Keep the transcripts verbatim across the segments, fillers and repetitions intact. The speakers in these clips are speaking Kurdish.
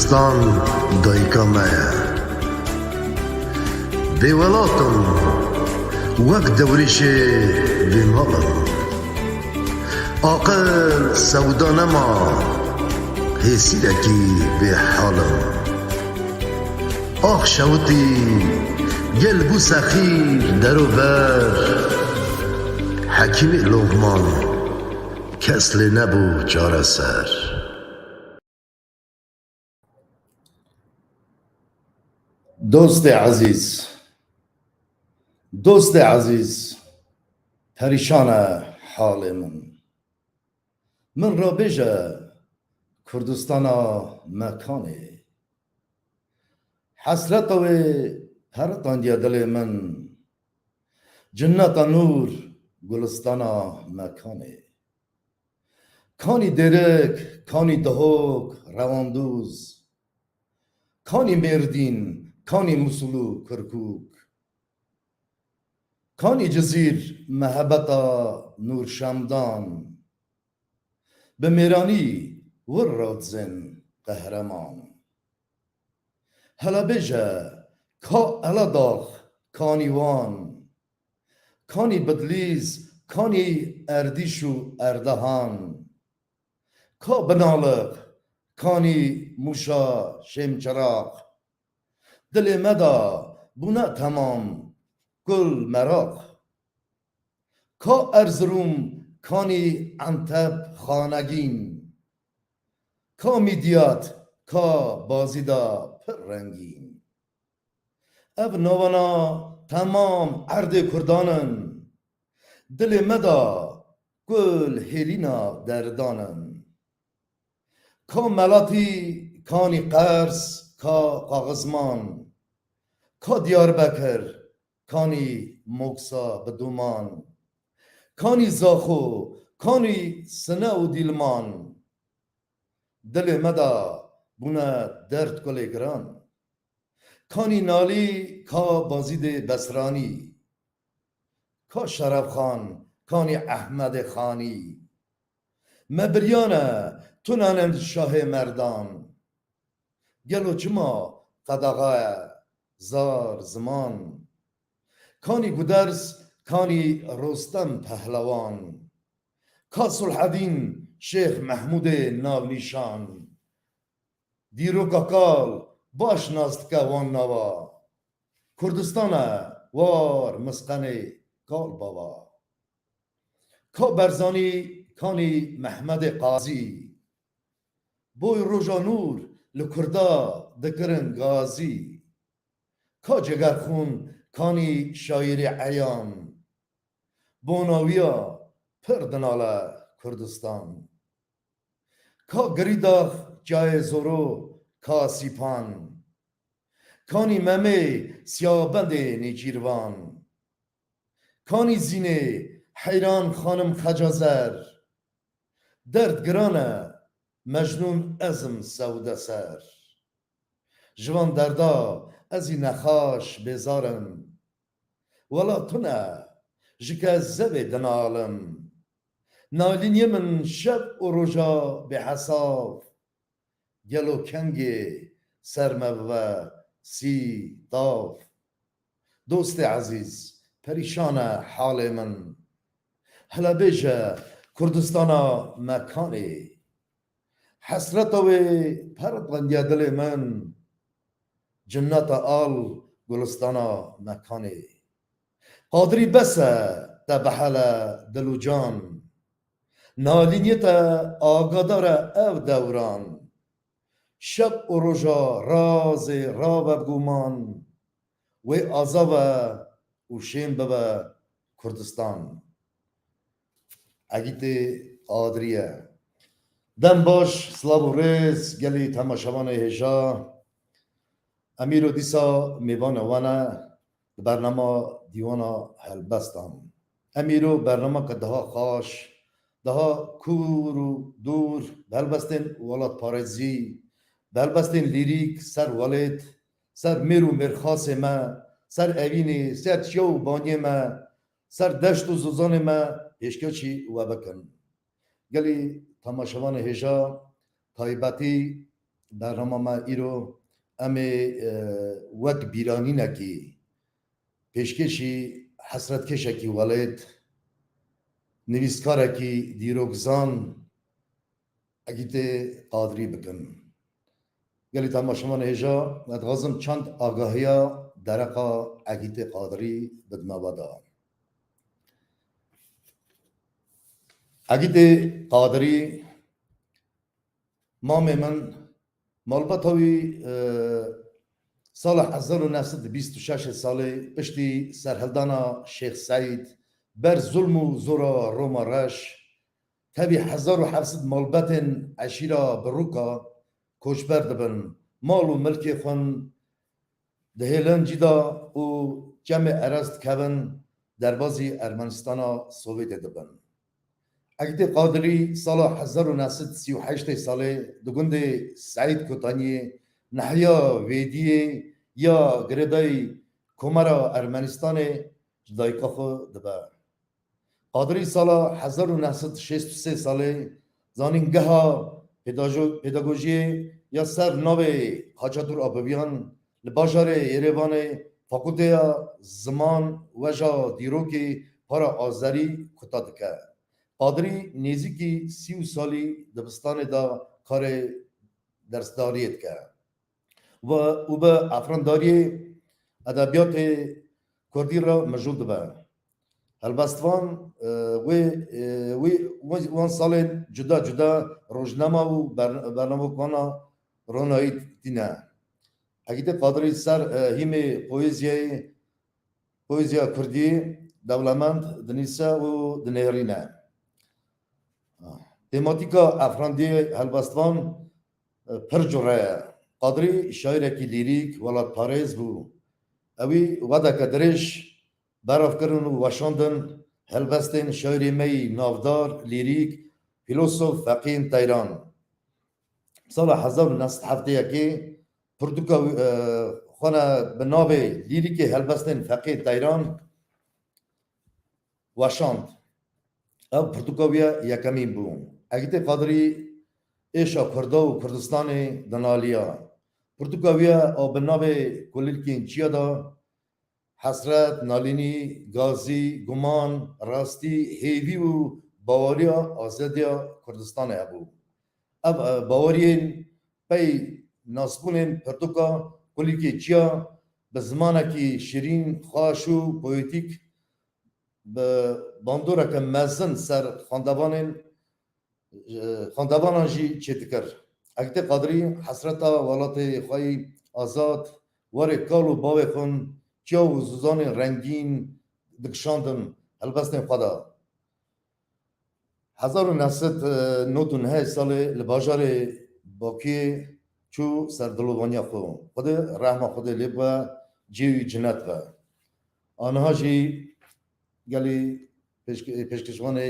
Kurdistan dayika me ye. Bêwelat im, wek dewrîşê bêmal im. Aqil sewda nema, hêsîrekî bêhal im. Ax şewitî, gel bû sexîr derober, hekîmê Loqman, kes lê nebû çareser. Dostê ezîz, dostê ezîz, perîşan e halê min. Min re bêje Kurdistana me kanê. Hesreta wê peritandiye dilê min. Cinneta nûr gulistana me kanê. Kanî Dêrik, kanî Dihok, Rewandûz. Kanî Mêrdîn, kanî Musul û Kirkûk. Kanî Cizîr, mehebeta Nûrşemdan. Bi mêranî wir radizên qehreman. Hela bêje, ka Eladax, kanî Wan. Kanî Bidlîz, kanî Erdîş û Erdehan. Ka Binaliq, kanî Mûşa Şêmçiraq. Dilê me de bûne temam kul meraq. Ka Erzirum, kanî Enteb Xanegîn. Ka Mîdyat, ka Bazîda pir rengîn. Ev navana temam erdê Kurdan in. Dilê me de kul hêlîna derdan in. Ka Melatî, kanî Qers, ka Qaxizman. Ka Diyarbekir, kanî Moksa bi Duman. Kanî Zaxo, kanî Sine û Dîlman. Dilê me de bûne derd kulê giran. Kanî Nalî, ka Bazîdê Besranî. Ka Şerefxan, kanî Ehmedê Xanî. Me biriyane, tune ne şahê merdan. Gelo çima qedaxa ye zar ziman? Kanî Guders, kanî Rostem Pehlewan. Ka Sulhedîn, Şêx Mehmûdê navnîşan. Dîroka kal baş nas dike wan nava. Kurdistan e war misqenê kal bava. Ka Berzanî, kanî Mehmedê Qazî. Boy roja nûr li Kurda dikirin gazî. Ka Cegerxûn, kanî şaîrê eyan. Bona wî ya pir dinale Kurdistan. Ka Girîdax, Çiyayê Zoro, ka Sîpan. Kanî Memê, Siyabendê Nêçîrvan. Kanî Zînê, heyran xanim Xecazer. Derd giran e, Mecnûn ez im sewde ser. Ji van derda ez î nexaş bêzar im. Wela tune, ji ke zevê dinalim. Nalîniyê min şev û roja bêhesav. Gelo kengê ser me bibe sî tav? Dostê ezîz, perîşan e halê min. Hela bêje Kurdistana me kanê. Hesreta wê peritandiye dilê min. Cinneta al gulistana me kanê. Qadirî bes e te bihele dil û can. Nalîniyê te agadar e ev dewran. Şev û roja razê rave bi guman. Wê azav e û şên bibe Kurdistan. Egîtê Adriye. Dem baş, silav û rêz, gelî temaşevanê hêja. Em îro dîsa mêvana we ne di bernama Dîwana Helbestan. Em îro bernameke daha xaş, daha kûr û dûr, bi helbestên welatparêzî, bi helbestên lîrîk ser welêt, ser mêr û mêrxasê me, ser evînê, ser çiya û baniyê me, ser deşt û zozanê me pêşkêşî we bikin. Gelî temaşevanê hêja, taybetî Bernama me îro em ê, e, wek bîranînekî pêşkêşî hesretkêşekî welêt, nivîskarekî dîrokzan Egîtê Qadirî bikin. Gelî temaşevanê hêja, ez dixwazim çend agahiya dereqa Egîtê Qadirî bidime we da. Egîtê Qadirî, mamê min, malbata wî, e, sala hezar û neh sed û bîst û şeş salê piştî serhildana Şêx Seîd ber zulm û zora Roma Reş, tevî hezar û heft sed malbetên eşîra Birûka koçber dibin, mal û milkê xwe dihêlin cî de û çemê Eres dikevin, derbazî Ermenistana Sovyetê dibin. Egîtê Qadirî sala hezar û neh sed û sî û heştê salê di gundê Seîd Kotaniyê, nehiya Vêdiyê ya girêdayî Komara Ermenistanê ji dayika xwe dibe. Qadirî sala hezar û neh sed û şêst û sê salê zanîngeha pêdajo-, pêdagojiyê ya ser navê Xaçatûr Abiviyan li bajarê Yerêvanê Fakulteya Ziman, Weja Dîrokê Para Azerî kuta dike. Qadirî nêzîkî sî û salî dibistanê de karê dersdariyê dike. Ve û bi efrandariyê edebiyatê kurdî re mijûl dibe. Helbestvan, e, wê, e, wê, wê, wan salên cuda cuda rojnama û ber-, bernamekwana ronahî tîne. Egîtê Qadirî ser, e, hîmê poeziyayê, poeziya kurdî dewlemend dinîse û dinêrîne. Tematîka efrandiyê helbestvan, e, pir cure ye. Qadirî şairekî lîrîk, welatparêz bû. Ewî wedeke dirêj berav kirin û weşandin helbestên şairê me yî navdar, lîrîk, fîlosof Feqîn Teyran. Sala hezar û neh sed heftê yekê pirtûka wî, e, xwe ne bi navê Lîrîkê Helbestên Feqî Teyran weşand. Ev pirtûka wî ya yekemîn bû. Egîtê Qadirî êşa Kurda û Kurdistanê dinaliya. Pirtûka wî ya a bi navê Kulîlkên Çiya da hesret, nalînî, gazî, guman, rastî, hêvî û baweriya azadiya Kurdistanê hebû. Ev, e, baweriyên pey nasbûnên pirtûka Kulîlkê Çiya bi zimanekî şirîn, xweş û poetîk bi bandoreke mezin ser xwendevanên, e, xwendevanan jî çêdikir. Egîtê Qadirî hesreta welatê xwe yî azad, warê kal û bavê xwe, çiya û zozanên rengîn dikişandin helbestên xwe de. Hezar û neh sed û nod û neh salê li bajarê Bakuyê çû ser dilovaniya xwe. Xwedê rehma Xwedê lê bibe, cihê wî cinet be. Aniha jî gelî pêşke-, pêşkêşvanê,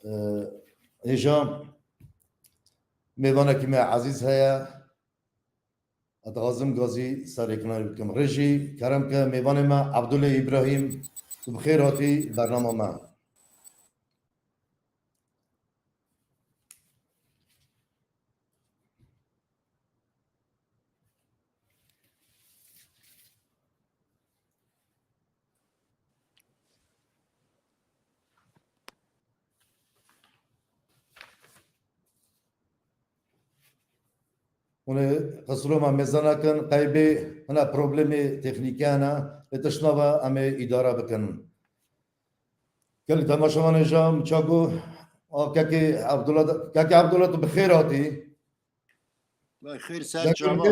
e, hêja mêvanekî me ezîz heye. Ez dixwazim gazî serêkinayî bikim. Rêjî, kerem ke, mêvanê me Abdulê Îbrahîm, tu bi xêr hatî bernama me. Hûn ê qisûra me mêze nekin, qeybê hine problemê teknîkî hene, lê tiştna ve em ê îdare bikin. Gelî temaşevanê jam çago, a, kekê Abdullah, kekê Abdullah, tu bi xêr hatî. Vay, xêr ser çava.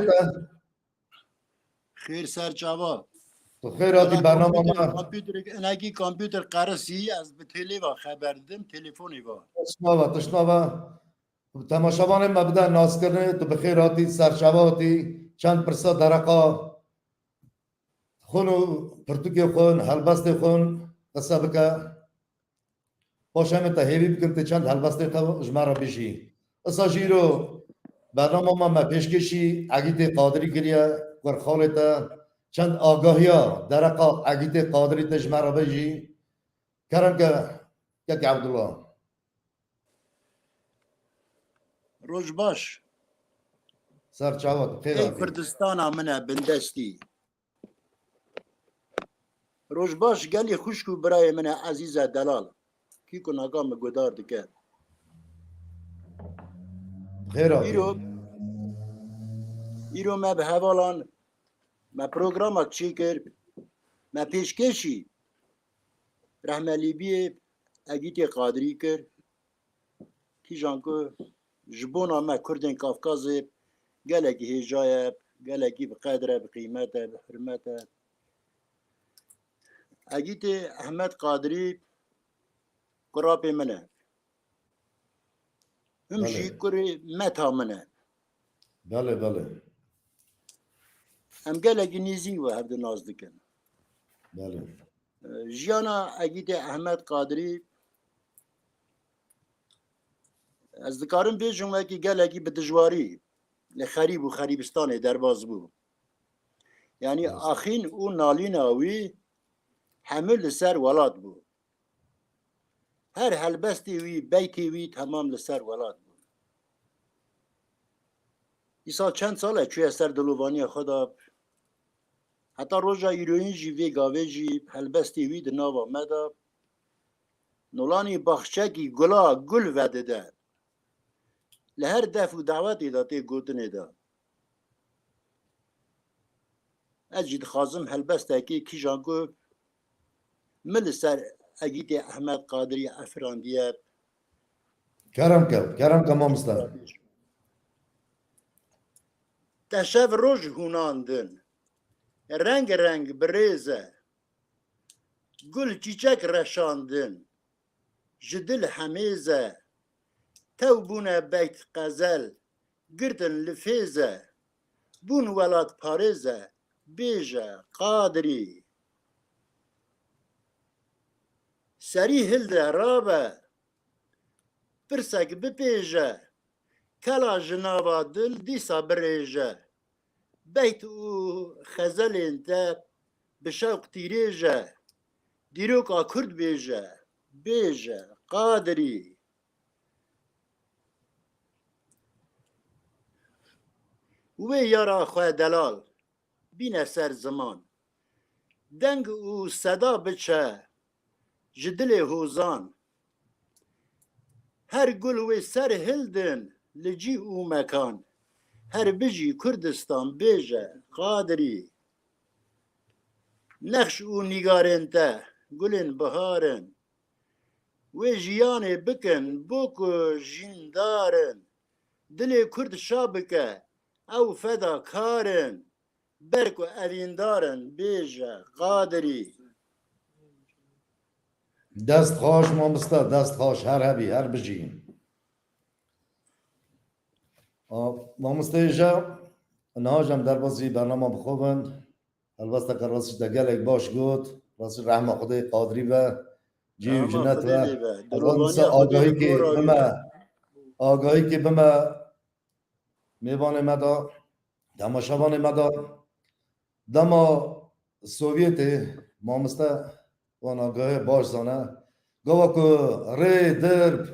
Xêr ser çava. Tu xêr hatî bernama me. Kompûterê, hinekî kompûter qerisî, ez bi têlê ve xeber didim, telefonê ve. Tiştna ve, tiştna ve. Temaşevanê me bide naskirinê, tu bi xêr hatî, ser çava hatî, çend pirsa dereqa xwe û pirtûkê xwe, helbestê xwe qise bike. Paş em ê te hêvî bikin, tu çend helbestê te ji me re bijî. Isa jî îro bernama me, me pêşkêşî Egîtê Qadirî kiriye, kurxalê te çend agahiya dereqa Egîtê Qadirî te ji me re bijî. Kerem ke, kekê Abdullah. Roj baş. Ser çavat, xêr Ey hatî. Kurdistana min e bindestî. Roj baş gelî xwişk û birayê min e ezîze delal. Kî ku naka min guhdar dike. Xêr hatî. Îro, îro me bi hevalan me programak çêkir, me pêşkêşî rehme Lîbiyê Egîtê Qadirî kir. Kîjan ku ji bona me Kurdên Kafkazê gelekî hêja ye, gelekî bi qedr e, bi qîmet e, bi hurmet e. Egîtê Ehmed Qadirî kurapê min e. Him Belê. Jî kurê meta min e. Belê, belê. Em gelekî nêzîk ve hevdu nas dikin. Belê. Jiyana Egîtê Ehmed Qadirî, ez dikarim bêjim wekî gelekî bi dijwarî li xerîb û xerîbistanê derbas bû. Yanî Rast. Axîn û nalîna wî hemû li ser welat bû. Her helbestê wî, beytê wî temam li ser welat bûn. Îsal çend sal e çûye ser dilovaniya xwe de, heta roja îroyîn jî vê gavê jî helbestê wî di nava me de, nolanî baxçekî gula gul vedide. Li her def û dawetê de tê gotinê de. Ez jî dixwazim helbestekê kîjan ku min li ser Egîtê Ehmed Qadirî efirandiye. Kerem ke, kerem ke mamoste. Te şev roj hûnandin, reng reng bi rêz e, gul çîçek reşandin, ji dil hemêz e, tew bûne beyt qezel, girtin li fêz e, bûn welat parêz e, bêje Qadirî. Serî hilde rabe, pirsek bipêje, kela ji nava dil dîsa birêje. Beyt û xezelên te bi şewq tîrêje, dîroka Kurd bêje, bêje Qadirî. Wê yara xwe delal bîne ser ziman. Deng û seda biçe ji dilê hozan. Her gul wê ser hildin li cî û mekan. Her bijî Kurdistan bêje Qadirî. Nexş û nîgarên te gulên bihar in. Wê jiyanê bikin bo ku jîndar in. Dilê Kurd şa bike, ew fedakar in. Ber ku evîndar in, bêje Qadirî. Dest xweş mamoste, dest xweş, her hebî, her bijî. A, mamoste Êja, niha jî em derbasî bernama bixwe bin. Helbesteke rastî te gelek baş got. Rastî rehma Xwedê Qadirî be. Cî û Rehma cinet Xwedê be. Di Evan rovaniya se Xwedê agahîkê bime, agahîkê bime mêvanê me de, temaşevanê me de. Dema Sovyetê, mamoste wan agahê baş zane, gava ku rê, dirb,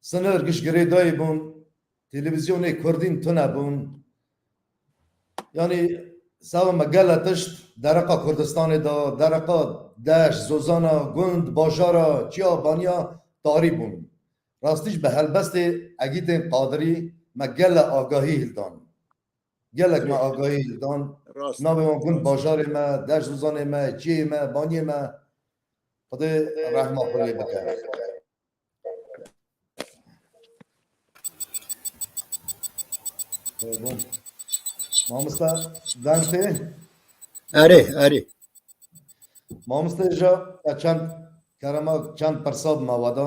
sinir giş girêdayî bûn, televîzyonê kurdîn tune bûn. Yanî seba me gele tişt dereqa Kurdistanê de, dereqa deşt, zozana, gund, bajara, çiya, baniya tarî bûn. Rastî jî bi helbestê Egîtên Qadirî me gele agahî hildan. Gelek me agahî hildan. Rast. Navê wan gund, bajarê me, deşt, zozanê me, çiyê me, baniyê me. Xwedê rehma xwe lê bike. Mamoste, deng tê? Erê, erê. Mamoste Êja, ez çend kerema, çend pirsa bi me we de,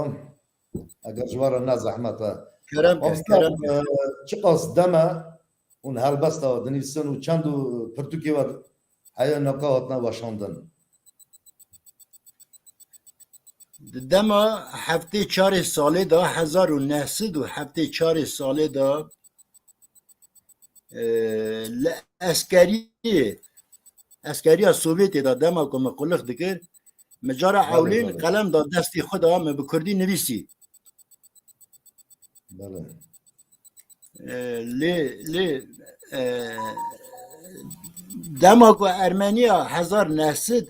eger ji we re ne zehmet e. Kerem ke, Mamoste, kerem ke. E, çiqas dem e hûn helbesta dinivîsin û çend û pirtûkê we heye naka hatine weşandin? Di dema heftê çarê salê de, hezar û neh sed û heftê çarê salê de, e, li eskeriyê, eskeriya Sovyetê de dema ku min qulix dikir, min cara Belê, ewlîn belê. qelem da destê xwe de, min bi kurdî nivîsî. Belê. E, lê, lê e, dema ku Ermeniya hezar neh sed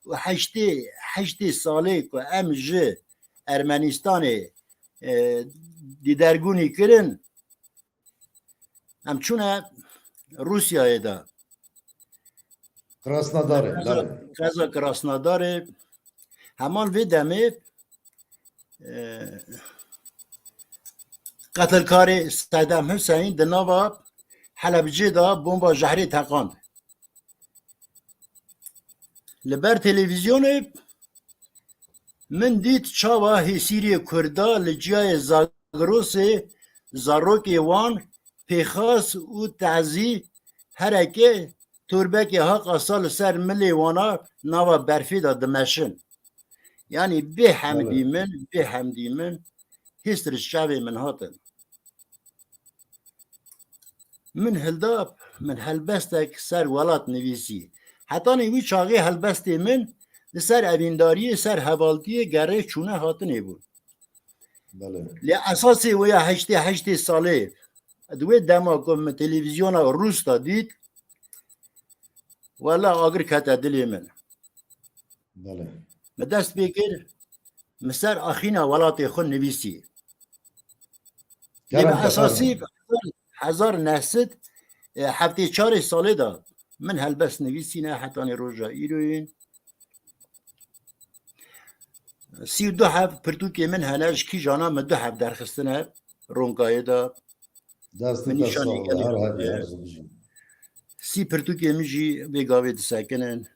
û heştê heştê salê ku em ji Ermenistanê, e, dîdergûnî kirin, em çûne Rûsyayê de. Krasnodarê, Qeza, belê. Qeza Krasnodarê, heman vê demê, e, qetilkarê Sedam Huseyîn di nava Helebcê de bomba jehrê teqand. Li ber televîzyonê min dît çawa hêsîrê Kurda li ciyayê Zagrosê zarokê wan pêxas û tazî hereke torbekê ha qasa li ser milê wana nava berfê de dimeşin. Yanî bê hemdî Belê. min, bê hemdî min hêstir ji çavê min hatin. Min hilda, min helbestek ser welat nivîsî. Hetanî wî çaxê helbestê min li ser evîndariyê, ser hevaltiyê gerê çûne hatinê bû. Belê. Lê esasê wê ya heştê heştê salê, di wê dema ku min televîzyona Rûs de dît, wela agir kete dilê min. Belê. Me dest pê kir, min ser axîna welatê xwe nivîsî. Lê Kerem bi te, esasî fermo. hezar neh sed heftê çarê salê de min helbest nivîsîne hetanî roja îroyê. Sî û du heb pirtûkê min hene, ji kîjana min du heb derxistine ronkayê de. Destê Min te nîşanî sağ ol. gelê Her hebî, her bijî. Sî pirtûkê min jî vê gavê disekinin.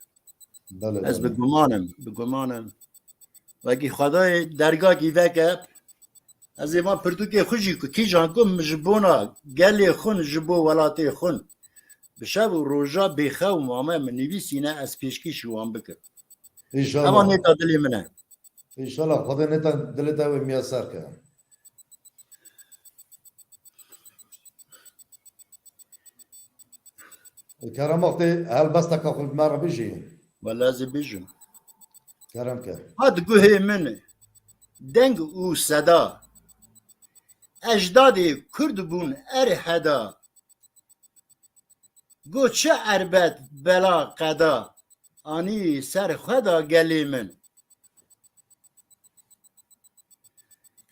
Belê, Ez bi belê. guman im, bi guman im. Wekî Xwedayê dergakî veke, ez ê van pirtûkê xwe jî ku kîjan ku min ji bona gelê xwe, ji bo welatê xwe, bi şev û roja bêxew mame min nivîsîne, ez pêşkêşî wan bikim. Ewa Înşallah. nêta dilê min e. Înşallah Xwedê nêta dilê te wê miyaser ke. Kerem, wextê helbesteka xwe bi me re bijî. Wele ez ê bijim. Kerem ke. Hat guhê min deng û seda. Ecdadê Kurd bûn er heda. Go çi erbet bela qeda anî ser xwe da gelê min.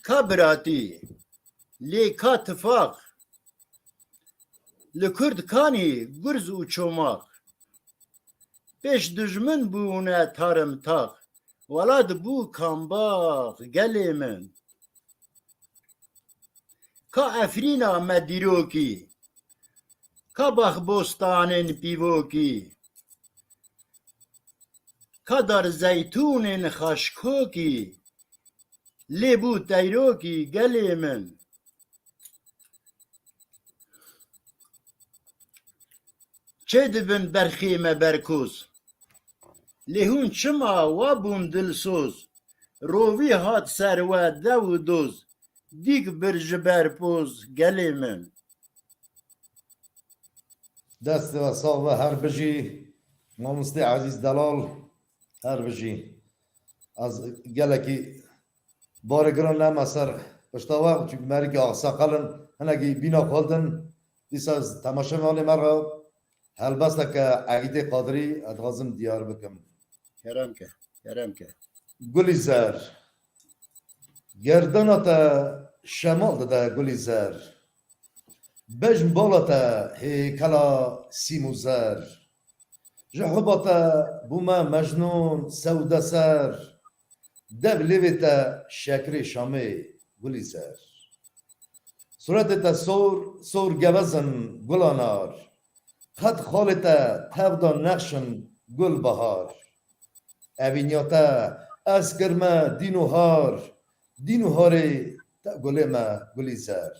Ka biratî, lê ka tifaq, li Kurd kanî gurz û çomaq. Pêş dijmin bûne tarim taq, welat bû kambax gelê min. Ka Efrîna me dîrokî, ka baxbostanên pîvokî, ka dar zeytûnên xaşkokî, lê bû teyrokî gelê min. Çê dibin berxê me berkoz. Lê hûn çima wa bûn dilsoz? Rovî hat ser we dew û doz. Dîk bir ji ber poz gelê min. Destê we sax be, her bijî mamostê Ezîz Delal, her bijî. Ez gelekî barê giran neme ser pişta we, çunku merikî axsaqal in, hinekî bîna xwe didin. Dîsa ez temaşevanê me re helbesteke Egîdê Qadirî ez dixwazim diyar bikim. Kerem ke, kerem ke. Gulî zer. Gerdana te şemal dide Gulî zer. Bejn bala te hêkela sîm û zer. Ji huba te bûme mecnûn sewde ser. Dev lêvê te şekrê Şamê Gulî zer. Suretê te sor, sor gewez in gula nar. Qet xalê te tev da nexş in gul bahar. Evîniya te ez kirime dîn û har, dîn û harê te gulê me Gulî zer.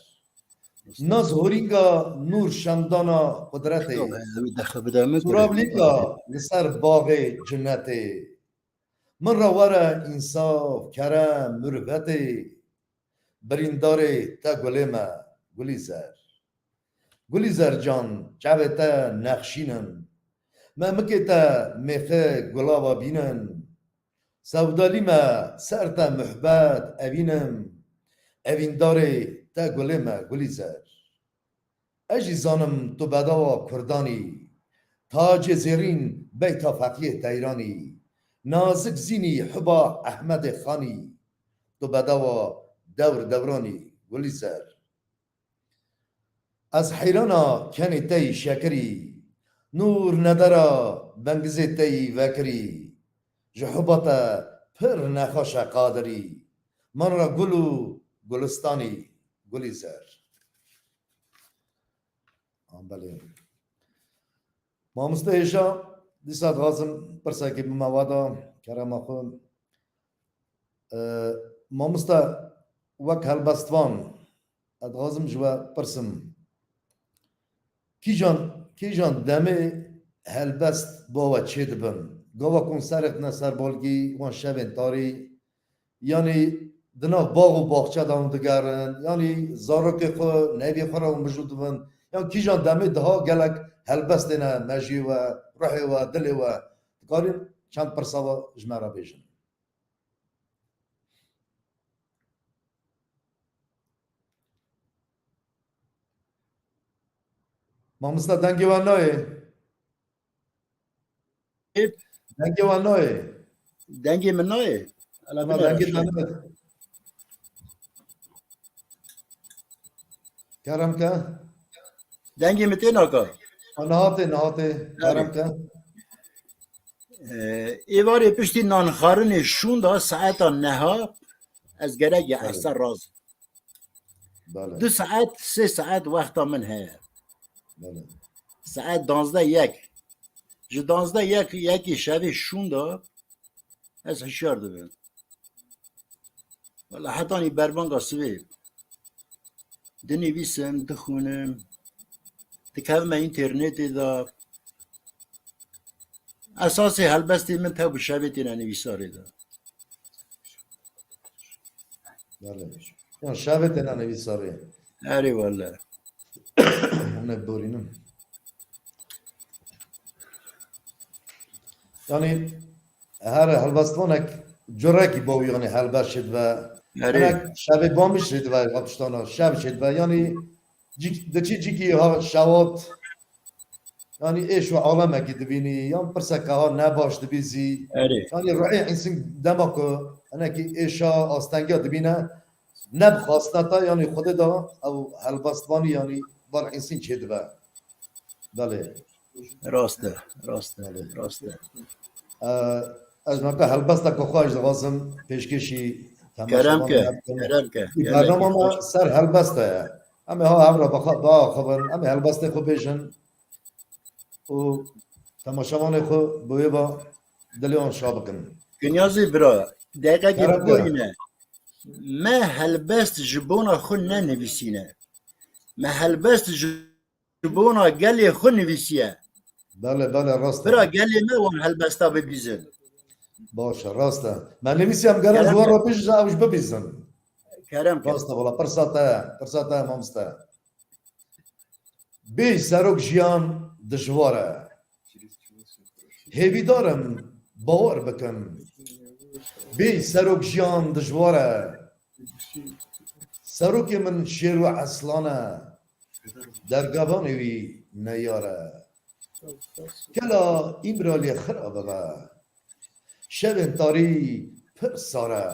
Naz horînga nûr şemdana qudretê. Suravlînga li ser baxê cinetê. Min re were însaf, kerem, murvetê. Birîndarê te gulê me, Gulî zer. Gulî zer can, çavê te nexşîn in. Memikê te mêxe gulava bîn in. Sewdalî me ser te muhbet evîn im. Evîndarê te gulê me, Gulî zer. Ez jî zanim tu bedawa Kurdanî, tacê zêrîn beyta Feqiyê Teyranî, nazik zînî huba Ehmedê Xanî, tu bedawa dewr dewranî, Gulîzer. Ez heyrana kenê te yî şekirî, nûr nedera bengizê te yî vekirî, ji huba te pir nexweş e qadirî, min re gul û gulistanî, Gulîzer. Ha, belê. Mamoste Êşa, dîsa dixwazim pirsekê bime we de, kerema xwe. E, mamoste, wek helbestvan, ez dixwazim ji we pirsim. Kîjan, kîjan demê helbest bo we çêdibin? Gava konserê dine ser balgî, wan şevên tarî, yanî di nav bax û baxçe de hûn digerin, yanî zarokê xwe, neviyê xwe re hûn mijûl dibin, yan kîjan demê diha gelek helbestê ne mejiyê we, ruhê we, dilê we? Dikarîn çend pirsa ve ji me re bêjin? Mamoste, dengê we nayê. Dengê we nayê. Dengê min nayê. Ala, dengê te nayê. Kerem ke. Dengê min tê naka. Ha, niha tê, niha tê. Kerem ke. Ee, êvarê piştî nanxwarinê şûnda saeta neha ez gerek ya ez ser raz. Belê. Du saet, sê saet wexta min heye. Belê. Saet danzdeh yek. Ji danzdeh yek, yekê şevê şûnda ez hişyar dibim. Wela hetanî berbanga sibê dinivîsim, dixwînim, dikevime înternetê de. Esasê helbestê min tev bi şevê têne nivîsarê de. Belê. Yan şevê têne nivîsarê. Erê wele. Hûn ê borînin. Yanî her helbestvanek curekî bo wî, yanî helbest çêdibe. Erê. Hinek şevê bamiş çêdibe, ya tiştana şev çêdibe. Yanî cîk-, diçî cîkî ha şewat, yanî êş û alemekî dibînî, yan pirseke ha nebaş dibî zî. Erê. Yanî ruhê însîn dema ku hinekî êşa astengiya dibîne, ne bi xwastina te, yanî Xwedê de ew helbestvanî, yanî bar însîn çêdibe. Belê. Rast e, rast e, rast e. Ee, ez meke helbesteke xwe ji dixwazim pêşkêşî temaşevanê me bikim. Kerem ke, kerem ke. Bernama me ser helbest e. Em ê ha hev re bixa-, biaxivin, em ê helbestê xwe bêjin û temaşevanê xwe bi wê ve dilê wan şa bikin. Kinyazî bira, deqekê biborîne. Me helbest ji bona xwe nenivîsîne. Me helbest ji ji bona gelê xwe nivîsiye. Belê, belê, rast e. Bira gelê me wan helbesta bibîzin. Baş e, rast e. Me nivîsiye, em gerin ji wan re bijî, ew ji bibîzin. Kerem ke. Rast e, wela, pirsa te ye, pirsa te ye, mamoste. Bê serok jiyan dijwar e. Hêvîdar im, bawer bikin. Bê serok jiyan dijwar e. Serokê min şêr û eslan e. Dergevanê wî neyar e. Kela Îmraliyê xira bibe. Şevên tarî pir sar e.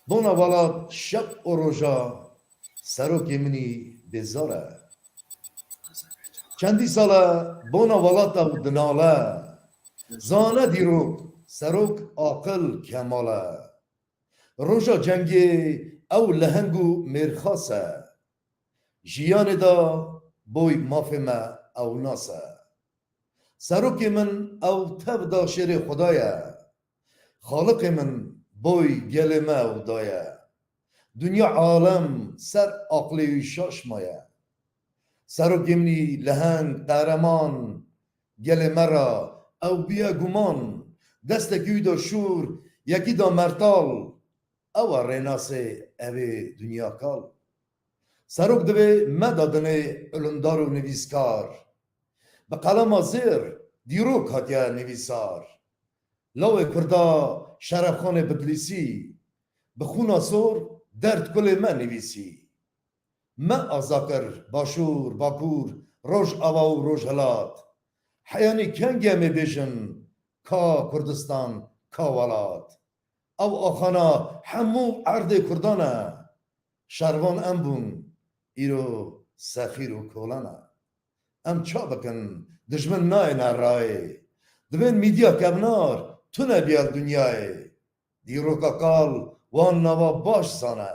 Bona welat şev û roja serokê min î bêzar e. Çendî sal e bona welat ew dinale. Zane dîrok, serok aqil kemal e. Roja cengê ew leheng û mêrxas e. Jiyanê de boy mafê me ew nas e. Serokê min ew tev da şêrê Xwedayê. Xaliqê min boy gelê me ew daye. Dinya alem ser aqlê wî şaş maye. Serokê min î leheng, qehreman, gelê me ra ew bûye guman. Destekî wî da şûr, yekî da mertal. Ew e rênasê evê dinya kal. Serok divê me de dinê ilimdar û nivîskar. Bi qelema zêr dîrok hatiye nivîsar. Lawê Kurda Şerefxanê Bidlîsî, bi xûna sor derd kulê me nivîsî. Me aza kir Başûr, Bakur, Rojava û Rojhilat. Heyanî kengê em ê bêjin ka Kurdistan, ka welat. Ew axana hemû erdê Kurdan e. Şervan em bûn, îro sexîr û kolan e. Em ça bikin, dijmin nayêne rayê. Divên mîdya kevnar tune bîya li dinyayê. Dîroka kal wan nava baş zane.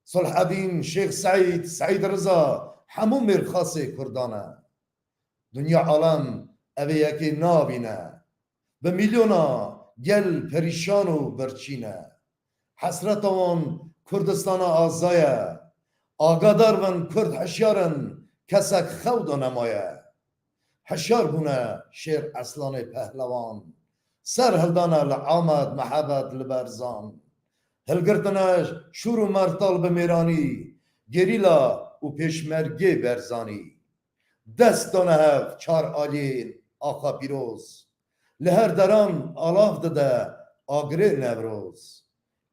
Sulhedîn, Şêx Seîd, Seîd Riza, hemû mêrxasê Kurdan e. Dinya alem evê yekê nabîne. Bi milyona gel perîşan û birçî ne. Hesreta wan Kurdistana aza ye. Agadar bin Kurd hişyar in, kesek xew de nemaye. Hişyar bûne Şêr Eslanê Pehlewan. Ser hildane li Amed, Mehebed, li Berzan. Hilgirtine şûr û mertal bi mêranî, gerîla û pêşmergê Berzanî. Dest dane hev çar aliyên axa pîroz. Li her deran alav dide agirê Newroz.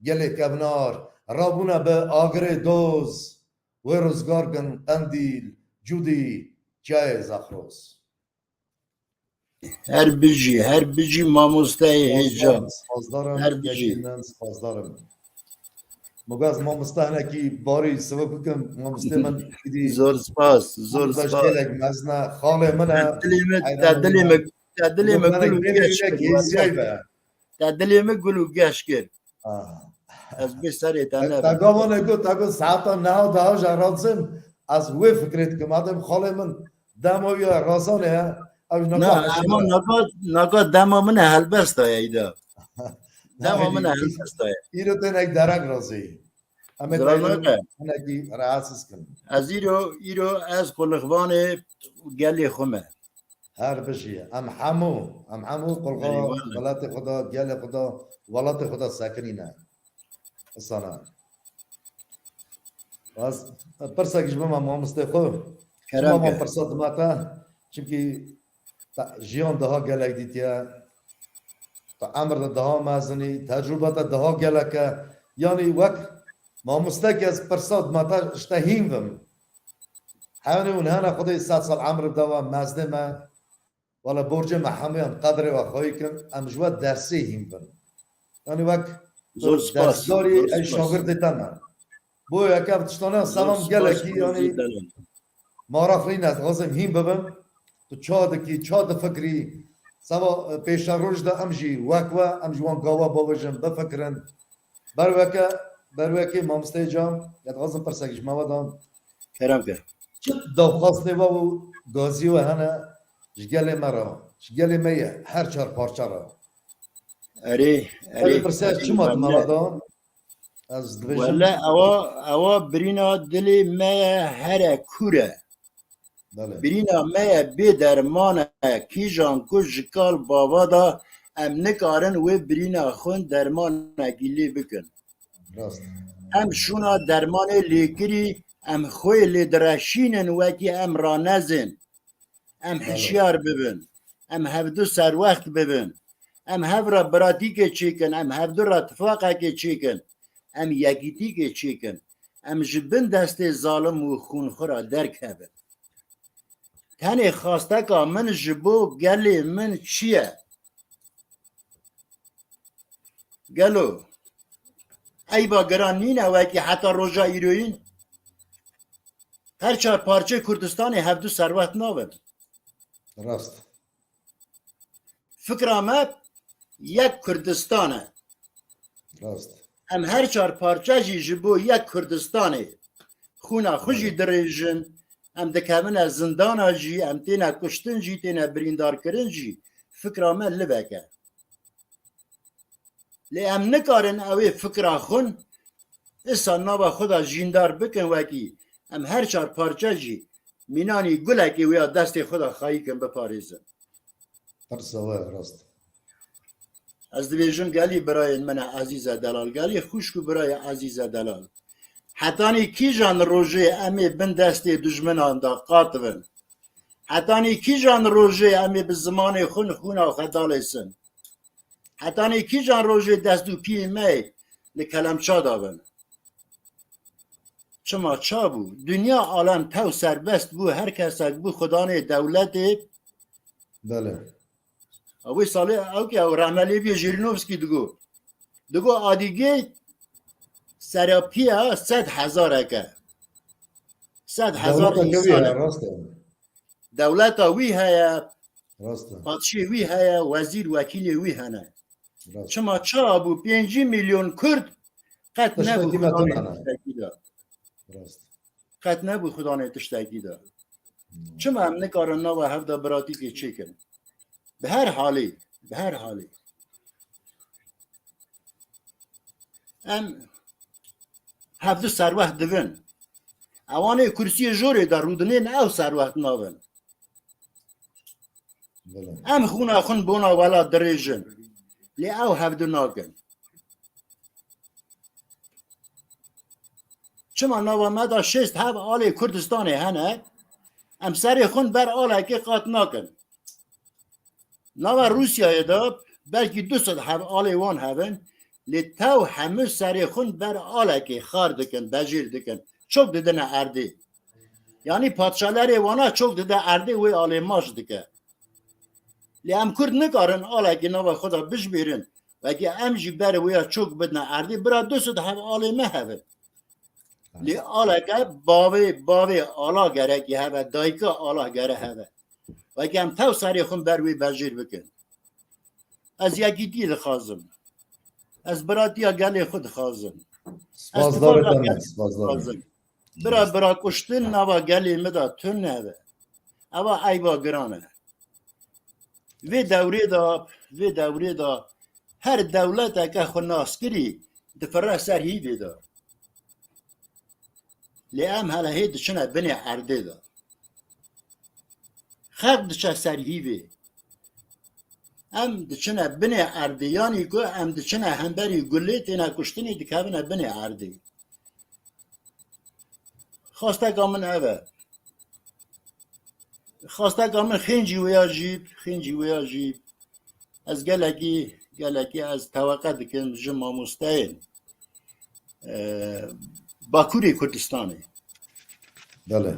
Gelê kevnar rabûne bi agirê doz. Wê rizgar bin Qendîl, Cûdî, çiyayê Zexroz. Her bijî, her bijî mamosteyê hêja. Spasdar im, Her bijî. Spasdar im. Mogaz mamoste hinekî barî siva bikim, mamostê min. Zor spas, zor spas. Gelek mezin e, xalê min e. Te dilê min, te dilê min gul û geş kir. Te dilê min gul û geş kir. Ez bê serê te ne. Te gavanê got, te got saeta neha daha jî razim. Ez wê fikrê dikim. Adem xalê min dema wî razanê ye. Ew ji naka. Na, ama naka, naka dema min e helbesta ye îda. Dema min e helbesta ye. Îro tênek derek razî. Em ê hinekî rehatsiz kin. Ez îro, îro ez qulixvanê gelê xwe me. Her bijî. Em hemû, em hemû qulxa welatê xwe de, gelê xwe de, welatê xwe de sekinîne. Isana. Ez pirsek ji bima mamostê xwe. Kerem ke. Pirsa dima te. Çimkî te jiyan daha gelek dîtiye. Te emir de daha mezinî, tecrûbe te daha gelek e. Yanî wek mamostek ez pirsa dima te ji te hîn vim. Hewnê hûn hene Xwedê sed sal emr bide we mezdê me. Wala borcê me hemûyan qedrê we xweyî kin, em ji we dersê hîn bin. Yanî wek dersdarî ey şagirdê te me. Bo yeke ev tiştane selam gelekî yanî maraqlî ne, dixwazim hîn bibim. Tu ça dikî, ça difikirî? Seba pêşeroj de em jî wek we, em ji wan gava bavêjin, bifikirin. Ber weke, ber wekê mamosteyê can, ya dixwazim pirsek ji me ve dan. Kerem ke. Çi daxwastê we û gazî we hene ji gelê me re, ji gelê me ye her çar parça re? Erê, erê. Erê pirsek çima di me ve dan? Ez dibêjim. Wele ewa, ewa birîna dilê me ye here kûr e. Belê. Birîna me ye bê derman e. Kîjan ku ji kal bava da em nikarin wê birîna xwe dermanekî lê bikin. Rast. Em şûna dermanê lêkirî, em xwê lê direşînin wekî em ranezin. Em hişyar bibin. Em hevdu serwext bibin. Em hev re biratîkê çêkin, em hevdu re tifaqekê çêkin. Em yekîtîkê çêkin. Em ji bin destê zalim û xûnxura derkevin. Tenê xasteka min ji bo gelê min çi ye? Gelo eyba giran nîne wekî heta roja îroyîn? Her çar parçeyê Kurdistanê hevdu serwet nabin. Rast. Fikra me yek Kurdistan e. Rast. Em her çar parçe jî ji bo yek Kurdistanê xûna xwe jî dirêjin. Em dikevine zindana jî, em têne kuştin jî, têne birîndarkirin jî. Fikra me livek e. Lê em nikarin ew ê fikra xwin isa nava xwe de jîndar bikin wekî em her çar parçe jî mînanî gulekê wê ya destê xwe de xayî kin biparêzin. Pirsa we rast. Ez dibêjim gelî birayên min e ezîze delal, gelî xwişk û birayê ezîze delal. Hetanî kîjan rojê em ê bin destê dijminan de qativin? Hetanî kîjan rojê em ê bi zimanê xwe xûna xwe dalêsin? Hetanî kîjan rojê dest û piyê me yê li kelemça de bin? Ç Çima çabû? Dinya alem tew serbest bû, her kesek bû xudanê dewletê. Belê. Ew salê ew ki ew rehme lê bîye Jirinovskî digo. Digo Adîgê serapiya sed hezareke. Sed hezar însan e. Rast e. Dewleta wî heye, Rast e. Padşê wî heye, wezîr wekîlê wî hene. Rast. Çima çabû pêncî milyon Kurd qet nebû Xudanê tiştekî de. Rast. Qet nebû Xudanê tiştekî de. Hmm. Çima em nikarin nava hev de biratîkê çêkin? Bi her halî, bi her halî. Em hevdu serweht divin. Ewanê kursiyê jorê de rûdinên ew serweht navin. Belê. Em xûna xwin bona welat dirêjin. Lê ew hevdu nakin. Çima nava me de şêst heb alê Kurdistanê hene, em serê xwin ber alekê qat nakin. Nava Rûsyayê de belkî du sed heb alê wan hebin, lê tew hemû serê xwin ber alekê xar dikin, bejêr dikin, çok didine erdê. Yanî padşalerê wana çok dide erdê wê alê maç dike. Lê em Kurd nikarin alekê nava xwe de bijbêrin. Wekî em jî berê wê ya çok bidine erdê, bira du sed heb alê me hebe. Lê aleke bavê, bavê ala gerekî hebe, dayika ala gere hebe. Wekî em tew serê xwe ber wê bejêr bikin. Ez yekîtî dixwazim. Ez biratiya gelê xwe dixwazim. Ez Spasdarê tifaqa te me, gelê xwe spasdarê. Dixwazim. Bira, bira kuştin nava gelê me de tune be. Eva eyba giran e. Vê dewrê de, vê dewrê de her dewleteke xwe naskirî difire ser hîvê de. Lê em hele hê diçine binê erdê de. Xelk diçe ser hîvê. Em diçine binê erdê, yanî ku em diçine hemberî gulê têne kuştinê dikevine binê erdê. Xwesteka min ev e. Xwesteka min xêncî wêya jî, xêncî wêya jî. Ez gelekî, gelekî ez teweqe dikim ji mamosteyên, e, Bakurê Kurdistanê. Belê.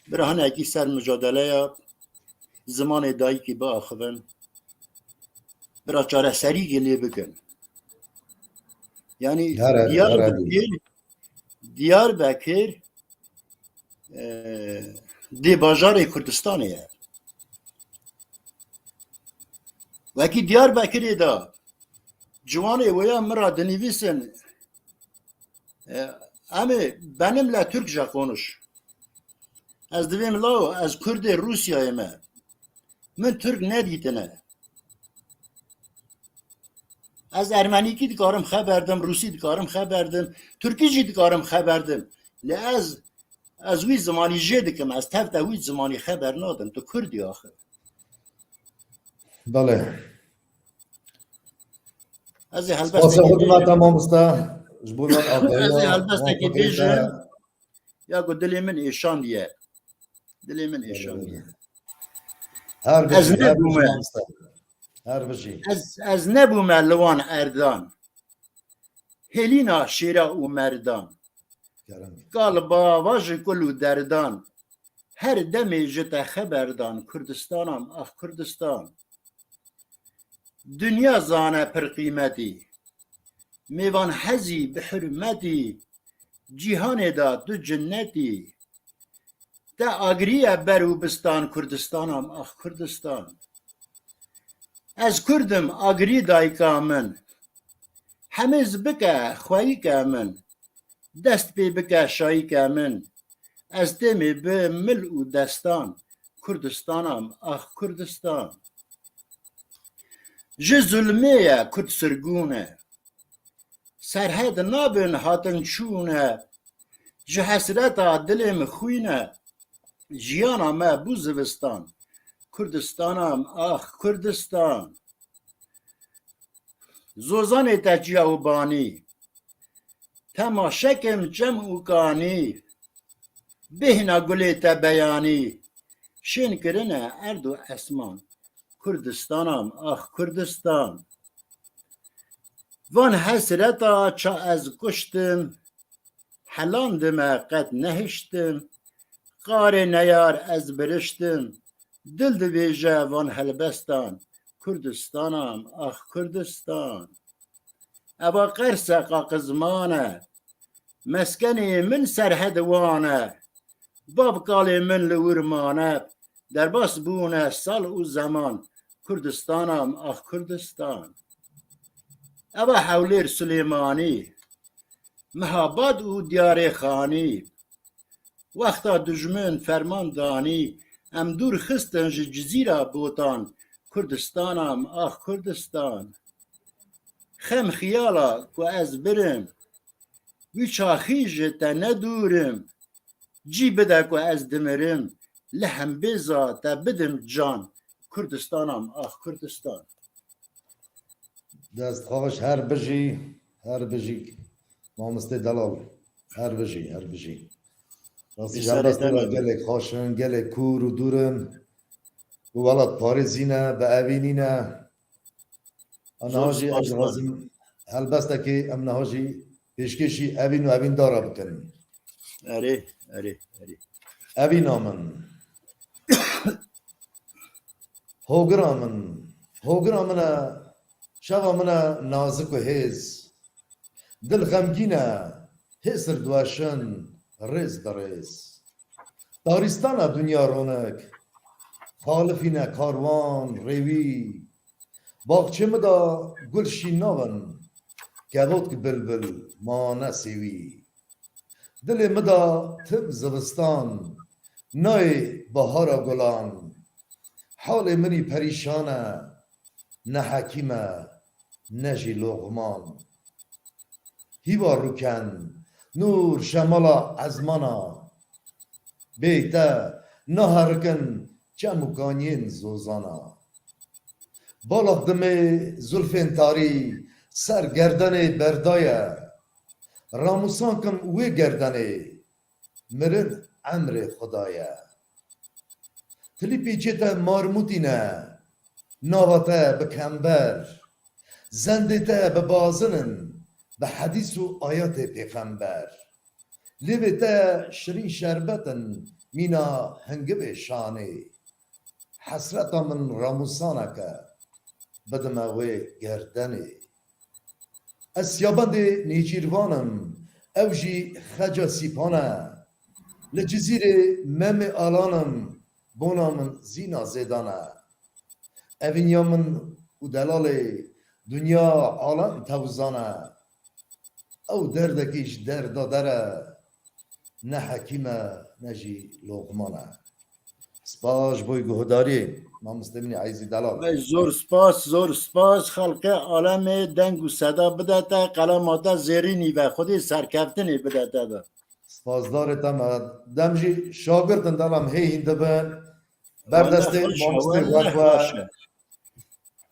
Bira hinekî ser micadeleya zimanê dayikî biaxivin. Bira çareserîkê lê bikin. Yanî Diyarbekir, Diyarbekir, e, dê bajarê Kurdistanê ye. Wekî Diyarbekirê de ciwanê wêya min ra dinivîsin, e, em ê benimle Türkçe konuş. Ez divêm law, ez Kurdê Rûsyayê me. Min Türk nedîtine. Ez ermenîkî dikarim xeber dim, rûsî dikarim xeber dim, tirkî jî dikarim xeber dim. Lê ez, ez wî zimanî jê dikim, ez tev te wî zimanî xeber nadim. Tu Kurd î axir. Belê. Ez ê helbestekî Spasê xwe dima te mamoste. Ji bo van agahiya, ez ê helbestekî bêjim. Ya ku dilê min êşandiye. Dilê min êşandiye. Her bijî, her bijî mamoste. Her bijî. Ez, ez nebûme li wan erdan. Hêlîna şêra û merdan. Kerem. Kal bava ji kul û derdan. Her demê ji te xeber dan. Kurdistanam, ax Kurdistan. Dinya zane pir qîmetî. Mêvan hezî bi hurmetî. Cîhanê de tu cinnetî. Te agirî ye ber û bistan Kurdistanam, ax Kurdistan. Ez Kurd im, agirî dayika min. Hemêz bike xweyîke min. Dest pê bike şayîke min. Ez têmê bi mil û destan. Kurdistanam, ax Kurdistan. Ji zulmê ye Kurd sirgûn e. Serhed nabin hatin çûne. Ji hesreta dilê min xwîn e. Jiyana me bû zivistan. Kurdistanam, ax Kurdistan. Zozanê te çiya û banî. Temaşe kim çem û kanî. Bêhna gulê te beyanî. Şên kirine erd û esman. Kurdistanam, ax Kurdistan. Van hesreta ça ez kuştim. Helandime qet nehiştim, qarê neyar ez biriştim, dil dibêje van helbestan, Kurdistanam, ax Kurdistan. Eva qerse qaqizman e, meskenê min serhed wan e, bav kalê min li wir mane, derbas bûne sal û zeman, Kurdistanam, ax Kurdistan. Eva Hewlêr Silêmanî, Mihabad û Diyarê Xanî, wexta dijmin ferman danî, em dûr xistin ji Cizîra Botan, Kurdistanam, ax Kurdistan. Xem xiyala ku ez birim, wî çaxî ji te ne dûr im, cî bide ku ez dimirim, li hembêza te bidim can, Kurdistanam, ax Kurdistan. Dest xweş, her bijî, her bijî mamostê delal. Her bijî, her bijî. Rastî Îsarê helbestê te gelek xweş in, gelek kûr û dûr in. Bi welat parêzî ne, bi evînî ne. Em niha jî ez dixwazim helbestekê em niha jî pêşkêşî evîn û evîndara bikin. Erê, erê, erê. Evîna min. Hogira min, hogira min e, şeva min e nazik û hêz. Dil xemgîn e, hêsir diweşin, rêz bi rêz. Tarîstana dinya ronik, xalifîne karwan, rêwî. Baxçê min da gul şîn nabin, kevotk bilbil mane sêwî. Dilê min da tim zivistan, nayê bahara gulan. Halê min î perîşan e, ne hekîm e, ne jî loxman. Hîva rûken, nûr şemala ezmana. Bê te naherikin çem û kaniyên zozana. Balax dimê zulfên tarî ser gerdenê berdaye. Ramûsan kim wê gerdenê, mirin emrê Xuda ye. Tilî pîçê te marmûtî ne, nava te bi kember, zendê te bi bazin in, bi hedîs û ayetê pêxember. Lêvê te şirîn şerbet in, mîna hingivê şanê. Hesreta min ramûsanek e, bidime wê gerdenê. Ez siyabendê nêçîrvan im, ew jî xeca sîpan e. Li Cizîrê Memê Alan im, bona min Zîna Zêdan e. Evîniya min û delalê, dinya alem tewzan e. Ew derdekî ji derda der e, ne hekîm e, ne jî loqman e. Spas ji bo guhdariyê, mamoste min î ezîz delal. Ay, zor spas, zor spas. Xelqê alemê deng û seda bide te, qelema te zêrînî be, Xwedê serkeftinê bide te be. Spasdarê te me. Dem jî şagirtin delal hê hîn dibin. Ber destê mamoste wek we.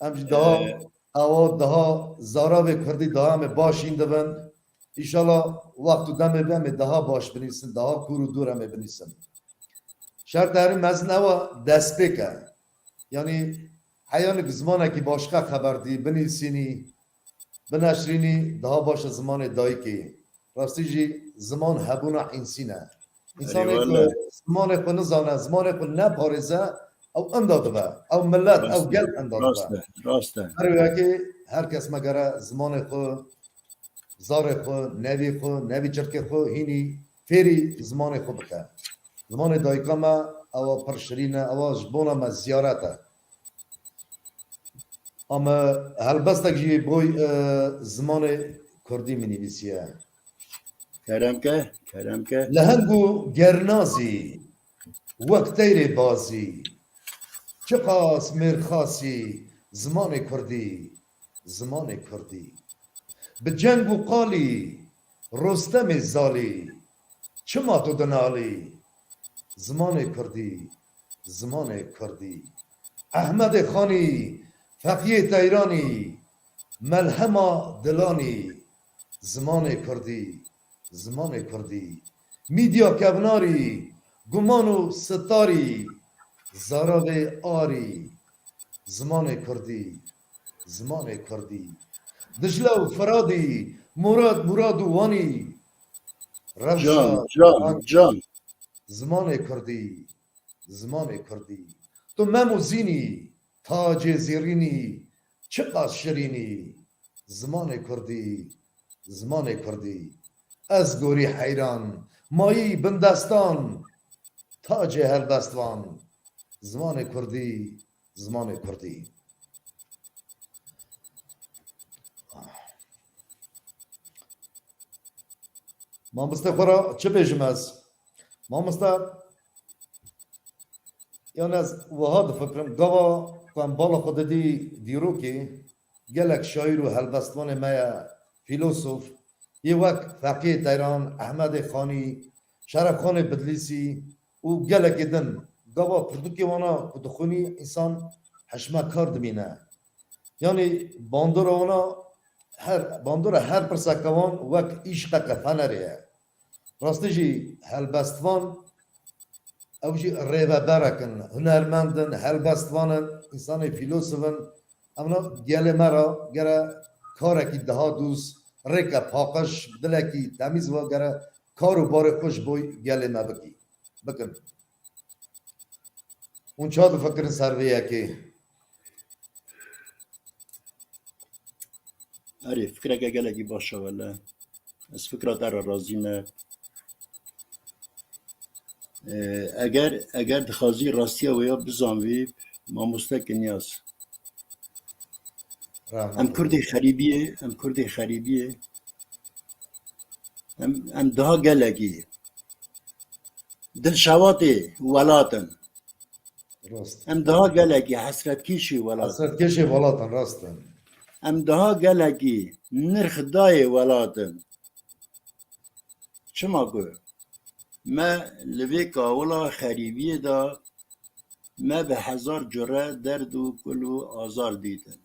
Em jî daha, ee, ewa daha zaravê kurdî daha em ê baş hîn dibin. Înşallah wext û demê be em ê daha baş binîsin, daha kûr û dûr em ê binîsin. Şert herî mezin ewa destpêk e. Yanî heya nik zimanekî başqa xeber dî, binîsînî, bineşrînî, daha baş e zimanê dayikê. Rastî jî ziman hebûna însî ne. Însanê ku zimanê xwe nizane, zimanê xwe neparêze, ew enda dibe. Ew milet, ew gel enda dibe. Rast e, rast e. Her wekê her kes me gere zimanê xwe, zarê xwe, nevî xwe, nevî çirkê xwe hînî fêrî zimanê xwe bike. Zimanê dayika me ewa pir şirîn e, ewa ji bona me ziyaret e. Ama helbestek jî boy, e, zimanê kurdî min nivîsiye. Kerem ke, kerem ke. Leheng û gernazî, wek teyrê bazî, çiqas mêrxasî, zimanê kurdî, zimanê kurdî. Bi ceng û qalî, Rostemê zalî, çima tu dinalî? Zimanê kurdî, zimanê kurdî. Ehmedê Xanî, Feqiyê Teyranî, melhema dilanî, zimanê kurdî, zimanê kurdî. Mîdya kevnarî, guman û sitarî, zaravê arî, zimanê kurdî, zimanê kurdî. Dijle û Firadî, Murad, Murad û Wanî, Rewşa Can, can, can. Zimanê kurdî, zimanê kurdî. Tu mem û zînî, tacê zêrînî, çiqas şirînî. Zimanê kurdî, zimanê kurdî. Ez gorî heyran, mayî bindestan, tacê helbestvan. Zimanê kurdî, zimanê kurdî. Mamoste xwe ra çi bêjim ez? Mamoste, yan ez wiha difikirim, gava ku em bala xwe didî dîrokê, gelek şaîr û helbestvanê me ye, fîlosof, yê wek Feqiyê Teyran, Ehmedê Xanî, Şerefxanê Bidlîsî û gelekê din, gava pirtûkê wana ku dixwînî, însan hişmekar dimîne. Yanî bandora wana her, bandora her pirseke wan wek îşqeke fenerê ye. Rastî jî helbestvan, ew jî rêveberek in, hunermend in, helbestvan in, însanê fîlosof in. Em na gelê me re gere karekî daha dûz, rêke paqij, dilekî temîz ve gere kar û barê xwe ji bo gelê me bikî, bikin. Hûn ça difikirin ser vê yekê? Erê, fikreke gelekî baş e wele. Ez fikra te re razî me. Ee, eger, eger dixwazî rastiya wê ya bizanvî, mamoste Kinyas. Rahmet. Em Kurdê xerîbiyê, em Kurdê xerîbiyê. Em, em daha gelekî dilşewatê welat in. Rast. Em daha gelekî hesretkêşê welat in. Hesretkêşê welat in, rast in. Em daha gelekî nirxdayê welat in. Çima ku me li vê kawila xerîbiyê de me bi hezar cure derd û kul û azar dîtin.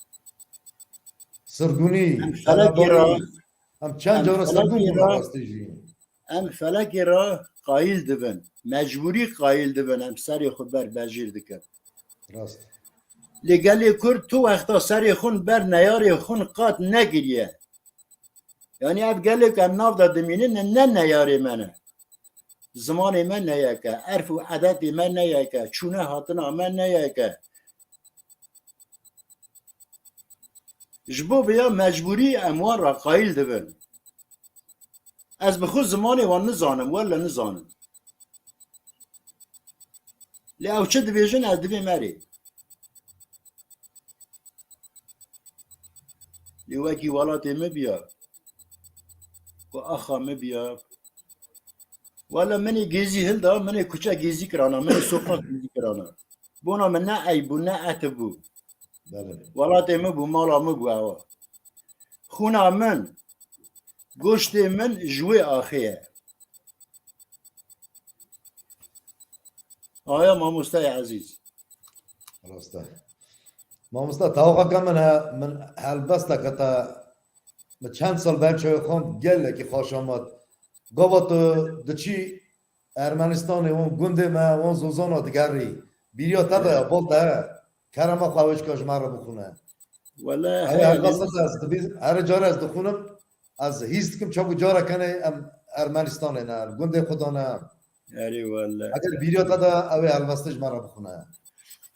Sirgûnî, Em felekê re, qelebarî, em çend em cara felekê sirgûn bûn re, rastî jî. Em felekê re qayîl dibin. Mecbûrî qayîl dibin. Em serê xwe ber bejêr dikin. Rast. Lê gelê Kurd tu wexta serê xwe ber neyarê xwe qat negiriye. Yanî ev gelê ku em nav de dimînin, ne neyarê me ne. Zimanê me ne yek e, erf û edetê me ne yek e, çûne hatina me ne yek e. Ji bo vêya mecbûrî em wan re qayîl dibin. Ez bi xwe zimanê wan nizanim, wele nizanim. Lê ew çi dibêjin, ez divêm erê. Lê wekî welatê min biya, ku axa min biya. Wele min ê gêzî hilda, min ê kuçe gêzî kirana, min ê soqaq gêzî kirana. Bona min ne eyb bû, ne etib bû. Belê. Welatê min bû, mala min bû ewa. Xûna min, goştê min ji wê axê ye. Aya mamosteyê ezîz. Rast e. Mamoste, tawaqeke min he, min helbesteke te, min çend sal ber çawa xwend, gelekî xweş amat. Gava tu diçî Ermenistanê, wan gundê me, wan zozana digerî. Bîriya te de ya, bol te he. Kerema xwe ew çika ji me re bixwîne. Wele Ew heye helbesta lê ez dibî-, her care ez dixwînim, ez hîs dikim çaku carekene em Ermenistanê ne, gundê xwe de ne. Erê wele. Eger bîriya te de ew ê helbestê ji me re bixwîne.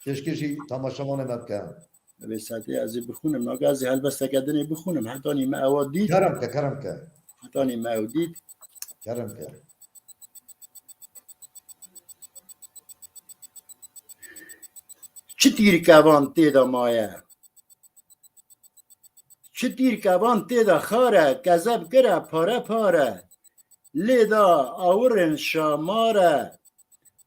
Pêşkêşî temaşevanê me bike. Vê saetê ez ê bixwînim. Naga ez ê helbesteke dinê bixwînim. Hetanî me ewa dît. Kerem ke, kerem ke. Hetanî me ew dît. Kerem ke. Çi tîrkevan tê de maye? Çi tîrkevan tê de xar e, kezeb kire pare pare. Lê da awirin şamar e.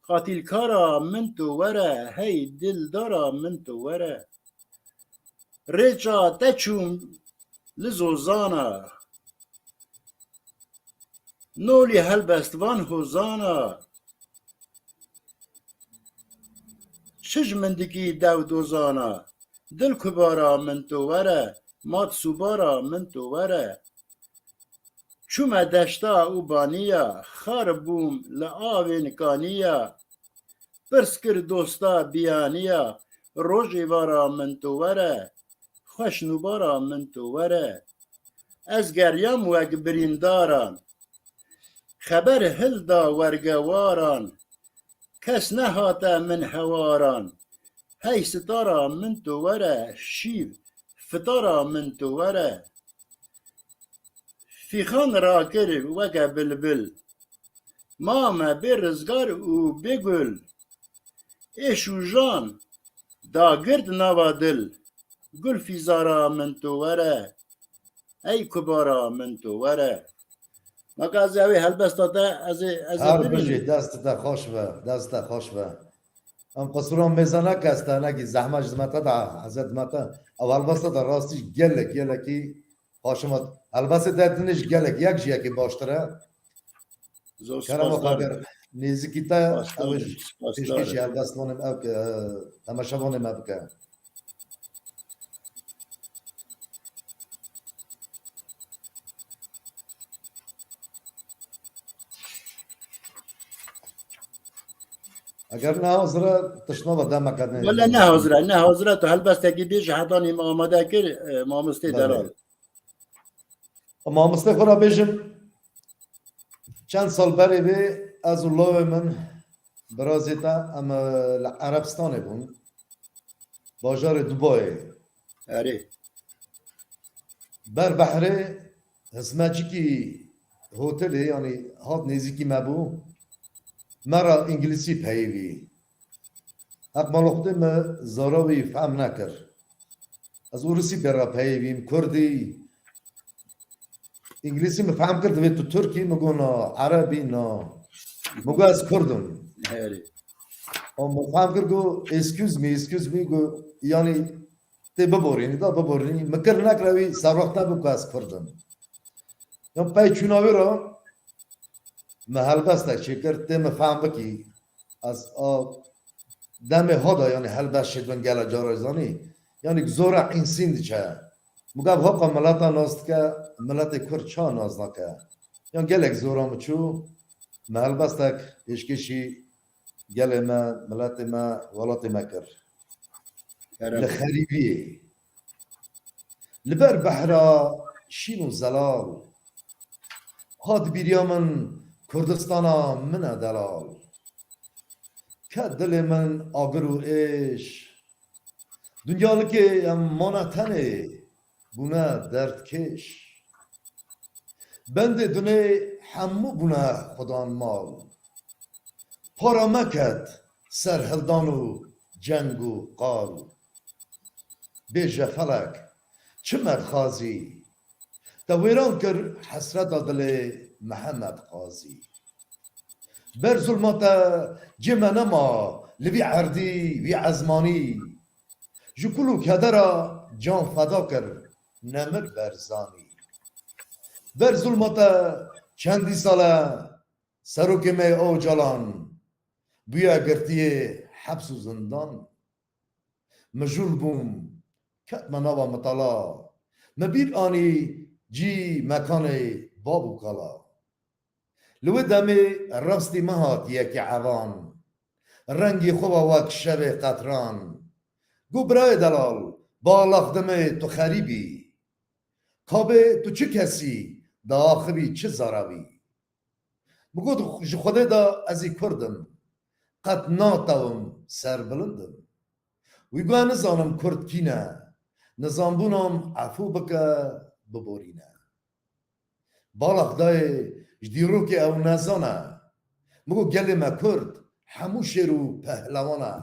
Qatîlkara min tu were, hey dildara min tu were. Rêça te çûm li zozana. Nolî helbestvan hozana. Çi ji min dikî dew dozana. Dil kubara min tu were, mat subara min tu were. Çûme deşta û baniya, xar bûm li avên kaniya. Pirs kir dosta biyaniya, rojê vara min tu were, xweş nûbara min tu were. Ez geriyam wek birîndaran. Xeber hilda wergewaran, kes nehate min hewaran. Hey sitara min tu were, şîv fitara min tu were. Fîxan rakir weke bilbil, ma me bê rizgar û bê gul. Ê şûjan dagirt nava dil, gul fîzara min tu were, ey kubara min tu were. Maka ez ê ew ê helbesta te, ez ê, ez ê Her bibînim. Bijî, dest te xweş be, dest te xweş be. Em qisûran mêze neke, ez tenekî zehmet ji me te de, hezet me te. Ew helbesta te rastî gelek, gelekî xweş e. Helbestê te din jî gelek, yek ji yekê baştir e. Zor Kerem spas, Xadir, nêzîkî te, ew ê ji pêşkêşî helbestvanê me bike, temaşevanê me bike. Eger ne hazir e, tiştnava demeke ne. Wele ne hazir e, ne hazir e, tu helbestekî bêje, hetanî me amade kir, e, mamostê Belê. Delal. Mamostê xwe re bêjim, çend sal berê vê ez û lawê min, birazê te, em, e, li Erebistanê bûn, bajarê Dubayê. Erê. Ber behrê hizmetçikî hotelê, yanî hat nêzîkî me bû, me re îngilîzî peyivî. Heq mala Xwedê me zara wî fehm nekir. Ez ûrisî pê re peyivîm, kurdî. Îngilîzî min fehm kir, divê tu tirk î, min got na, ereb î, na. Min got ez kurd im. Erê. Û min fehm kir, got, "Excuse me, excuse me," got, yanî, "Tê biborînî, da biborînî." Min kir nekir, wî serwext nebû ku ez kurd im. Ya pey çûna wî re, min helbestek çêkir, tê min fehm bikî. Ez a demê ha de, yanî helbest çêdibin gele cara zanî. Yanî zora însîn diçe. Min got, "Hoqa mileta nas dike, miletê kurd ça nas nake?" Yan gelek zora min çû, min helbestek pêşkêşî gelê me, miletê me, welatê me kir. Kerem. Li xerîbiyê. Li ber behra şîn û zelal, hat bîriya min Kurdistana min e delal. Ket dilê min agir û êş. Dunyalikê em mane tenê, bûne derdkêş. Bendê dunê hemû bûne xudan mal. Para me ket ser hildan û ceng û qal. Bêje felek, çi me dixwazî? Te wêran kir hesreta dilê Mihemed Qazî. Ber zulma te cê me nema li vî erdî, vî ezmanî. Ji kul û kedera can feda kir Nemir Berzanî. Ber zulma te çendî sal e serokê me yê Ocalan bûye girtiyê heps û zindan. Mijûl bûm, ketme nava mitala. Me bîr anî cî mekanê bab û kala. Li wê demê rastî me hat yekê evan. Rengê xwe ve wek şevê qetran. Got, "Birayê delal, balax dimê tu xerîbî. Kabê tu çi kesî, diaxivî çi zaravî?" Min got, "Ji Xwedê de ez ê kurd im. Qet natewim, serbilind im." Wî got, "Nizanim kurd kî ne. Nizanbûna min efû bike, biborîne." Balax dayê ji dîrokê ew nezan e. Min got, "Gelê me kurd hemû şêr û pehlewan e.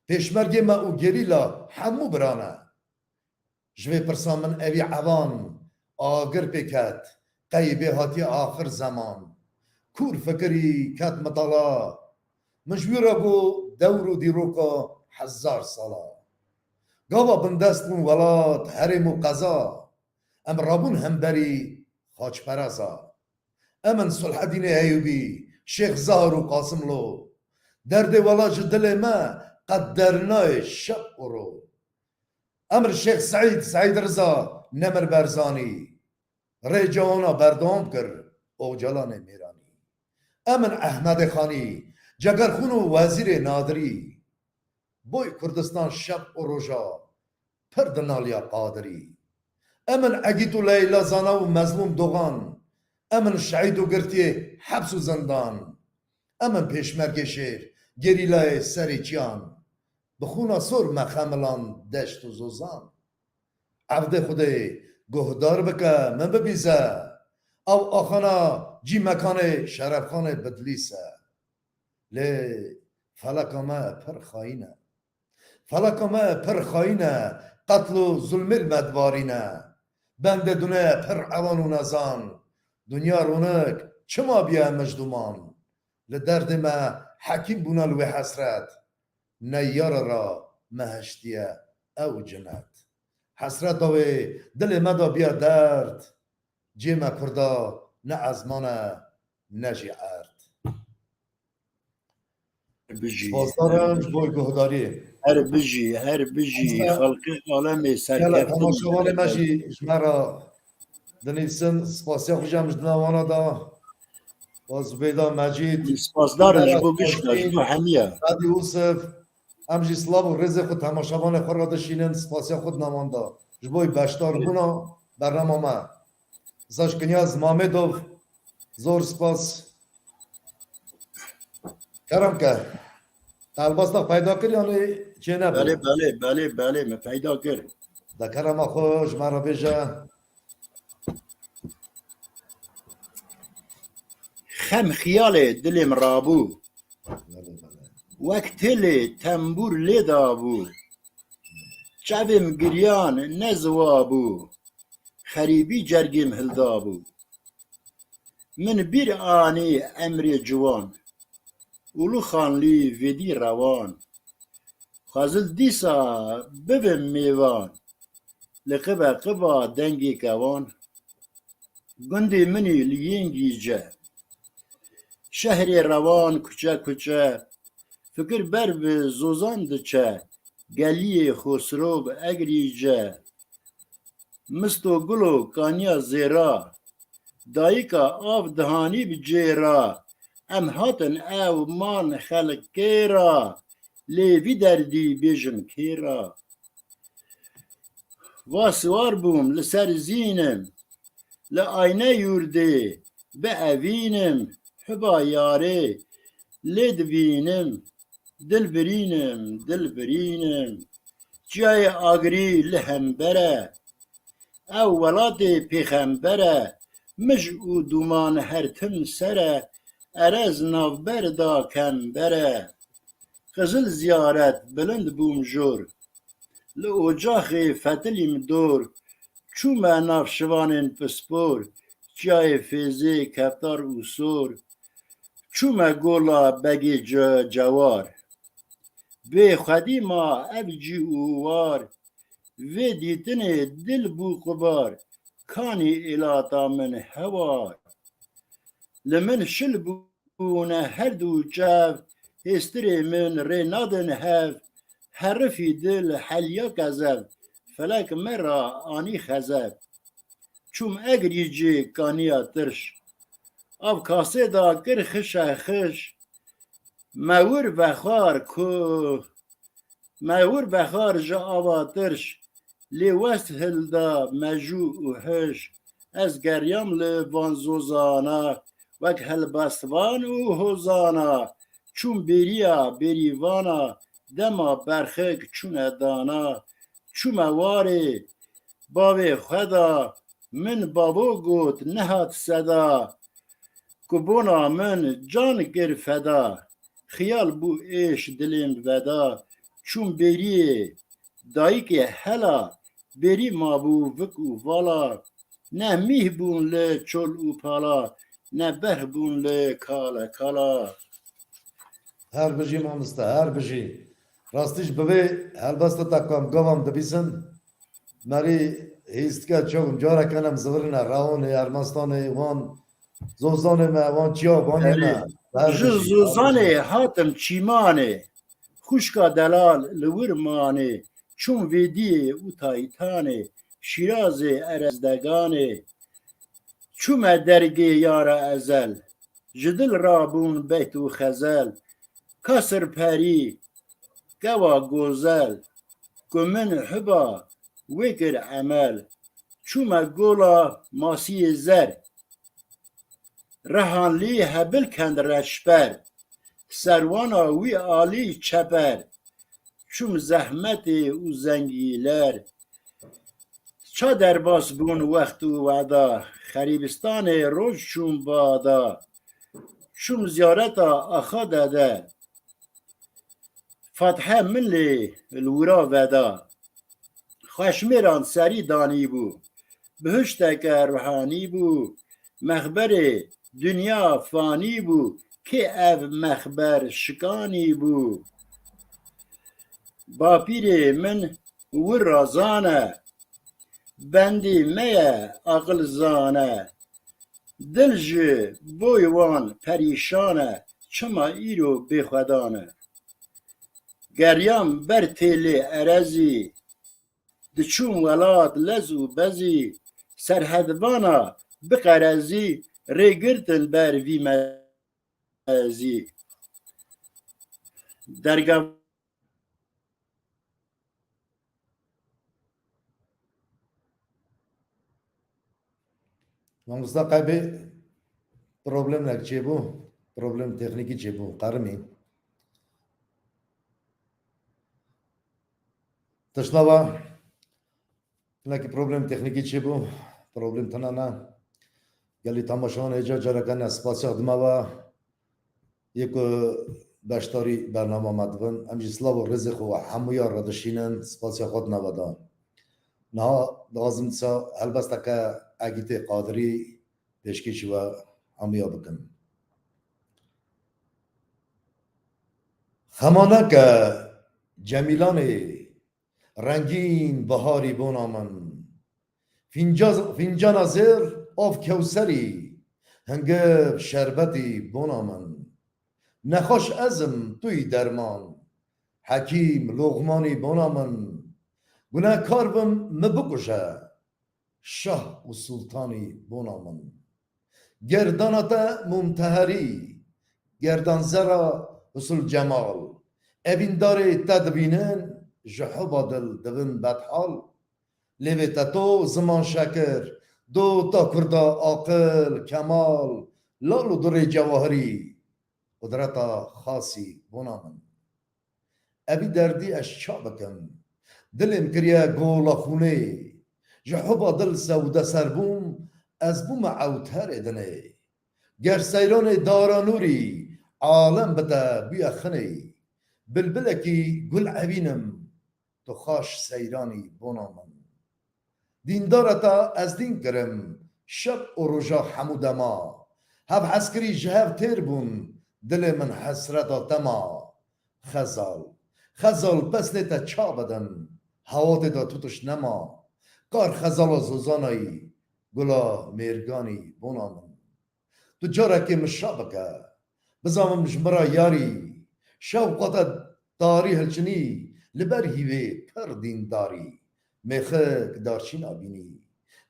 Pêşmergê me û gerîla hemû bira ne." Ji vê pirsa min evî evan agir pê ket, qey bê hatiye axir zeman. Kûr fikirî ket mitala. Min ji wî re got dewr û dîroka hezar sala. Gava bindest bûn welat, herêm û qeza. Em rabûn hemberî xaçpereza. Em in Sulhedînê Eyûbî, Şêx Zahir û Qasimlo. Derdê welat ji dilê me qet dernayê şev û ro. Emir Şêx Seîd, Seîd Riza, Nemir Berzanî, rêca wana berdewam kir Ocalanê Mêranî. Emin Ehmedê Xanî, Cegerxûn û Wezîrê Nadirî. Boy Kurdistan şev û roja pir dinaliya Qadirî. Emin Egît û Leyla Zana û Mezlûm Dogan, Em in şehîd û girtiyê heps û zindan. Em in pêşmergê şêr, gerîlayê serê çiyan. Bi xûna sor me xemilan deşt û zozan. Evdê Xwedê guhdar bike, min bibîze. Ew axana cî mekanê Şerefxanê Bidlîs e. Lê feleka me pir xayîn e. Feleka me pir xayîn e, qetl û zulmê li me dibarîne. Bendê dune pir ewan û nezan. Dinya ronik çima biye mijduman? Li derdê me hekîm bûne li wê hesret. Ne yara ra me hiştiye ew cinet. Hesreta wê dilê me de biya derd. Cê me Kurda ne ezman e, ne jî erd. Bijî. Spasdar im ji bo guhdariyê. Her bijî, her bijî. Aslında, xelkê alemê gela serkeftin. Temaşevanê me jî ji me re dinivîsin, spasiya xwe jî em ji dina wana da. Wa Zubeyda Mecîd. Spasdar im ji bo gişka, ji bo hemiya. Hadi Yusuf, em jî silav û rêzê xwe temaşevanê xwe re dişînin, spasiya xwe dina wan da. Ji bo beşdarbûna bernama me. Zaşkinya Zmamedov, zor spas. Kerem ke. Te helbesta peyda kir yanî çênebû? Belê, belê, belê, belê, me peyda kir. De kerema xwe ji me re bêje. Xem xiyalê dilê min rabû. Belê, belê. Wek têlê tembûr lê dabû. Çavê min giryan ne ziwa bû. Xerîbî cergê min hildabû. Min bîr anî emrê ciwan, Uluxanlî vêdî rewan. Xwezil dîsa bibim mêvan, li qibe qiba dengê kewan. Gundê min î li yên gîce, şehrê rewan kuçe kuçe, fikir ber bi zozan diçe, geliyê Xosro bi egrîce. Misto gulo kaniya zêra, dayika av dihanî bi cêra, em hatin ew man xelkê ra, lê vî derdî bêjim kê ra. Va siwar bûm li ser zînim, li ayne yurdê bievînim, hiba yarê lê dibînim, dil birînim, dil birînim. Çiyayê Agirî li hember e, ew welatê pêxember e, mij û dûman her tim ser e, erez navber da kember e. Qizil ziyaret bilind bûm jor, li ocaxê fetilîm dor, çûme nav şivanên pispor, çiyayê Fêzê, Keftar û Sor, çûme gola Begê Ce-, Cewar. Bê xwedî ma ev cî û war, vê dîtinê dil bû qubar, kanî êlata min hewar. Li min şil bû bûne her du çev, hêstirê min rê nadin hev, herifî dil heliya kezev, felek me ra anî xezev. Çûm egrî cê kaniya tirş, av kasê da kir xişe xiş, me wir vexwar ku Me wir vexwar ji ava tirş, lê west hilda mejû û hiş. Ez geriyam li van zozana, wek helbestvan û hozana. Çûm bêriya bêrîvana, dema berxik çûne dana. Çûme warê bavê xwe da, min bavo got nehat seda. Ku bona min can kir feda, xiyal bû êş dilêm veda. Çûm bêriyê dayikê hela, bêrî mabû vik û vala. Ne mîh bûn li çol û pala, ne berh bûn li kale kala. Her bijî mamoste, her bijî. Rastî jî bi vê helbesta te ku em gava em dibîsin, merî hîs dike çaw careke em zivirine Rewanê, Ermestanê, wan zozanê me, wan çiya, wan yê me. Erê, her ji bijî, her zozanê bijî. Hatim çîmanê, xwişka delal li wir manê, çûm vêdiyê û taytanê, Şîrazê, Erezdeganê. Çûme dergê yara ezel, ji dil rabûn beyt û xezel. Ka sirperî, kewa gozel, ku min hiba wê kir emel. Çûme gola Masiyê Zer, Rehanlî hebil kend reşber, serwana wî alî çeper, çûm zehmetê û zengîler. Ça derbas bûn wext û weda, xerîbistanê roj çûm bada, çûm ziyareta axa dede. Fatihe min lê li wira veda. Xweşmêran serî danî bû. Bihişteke ruhanî bû. Mexberê dinya fanî bû. Kê ev mexber şikanî bû? Bapîrê min wir razan e. Bendî me ye aqil zane. Dil ji boy wan perîşan e, çima îro bêxwedan e? Geriyam ber têlê erezî, diçûm welat lez û bezî, serhedvana biqerezî, rê girtin ber vî mezî. Derga Mamosta qebê problemek çêbû, problem teknîkî çêbû, qerimî. Tiştava, hinekî problem teknîkî çêbû, problem tune ne. Gelî temaşevan hêca careke ne spasiya dima ve. Yê ku beşdarî bernama me dibin, em jî silav û rêzê xwe hemûya re dişînin, spasiya xwe di nava de. Niha dixwazim dîsa helbesteke Egîtê Qadirî pêşkêşî we hemûya bikim. Xema neke Cemîlanê, rengîn biharî bona min. Fînca-, fîncana zêr av kewserî, hingiv şerbetî bona min. Nexweş ez im, tu yî derman, Hekîm, Loqmanî bona min. Gunehkar bim, mi bikuje, Şah û Sultanî bona min. Gerdana te mumteherî, gerdan zera Husul Cemal. Evîndarê te dibînin, ji huba dil dibin bedhal. Lêvê te to ziman şekir, dota kurda aqil, kemal, lal û durê cewahirî, qudreta xasî bona min. Evî derdî ez ça bikim? Dilêm kiriye gola xûnê. Ji huba dil sewde ser bûm, ez bûme ewterê dinê. Ger seyranê dara nûrî, alem bi te bûye xinê. Bilbilekî gul evînim, tu xaş seyranî bona min. Dîndara te ez dîn kirim, şev û roja hemû dema. Hev hezkirî ji hev têr bûn, dilê min hesreta te ma. Xezal, Xezal pesnê te ça bidim, hewatê de tu tişt nema. Kar xezala zozanayî, gula mêrganî bona min. Tu carekê min şa bike, bizavim ji min re yarî. Şewqa te tarî hilçinî, li ber hîvê pir dîndarî. Mêxik darçîna bînî,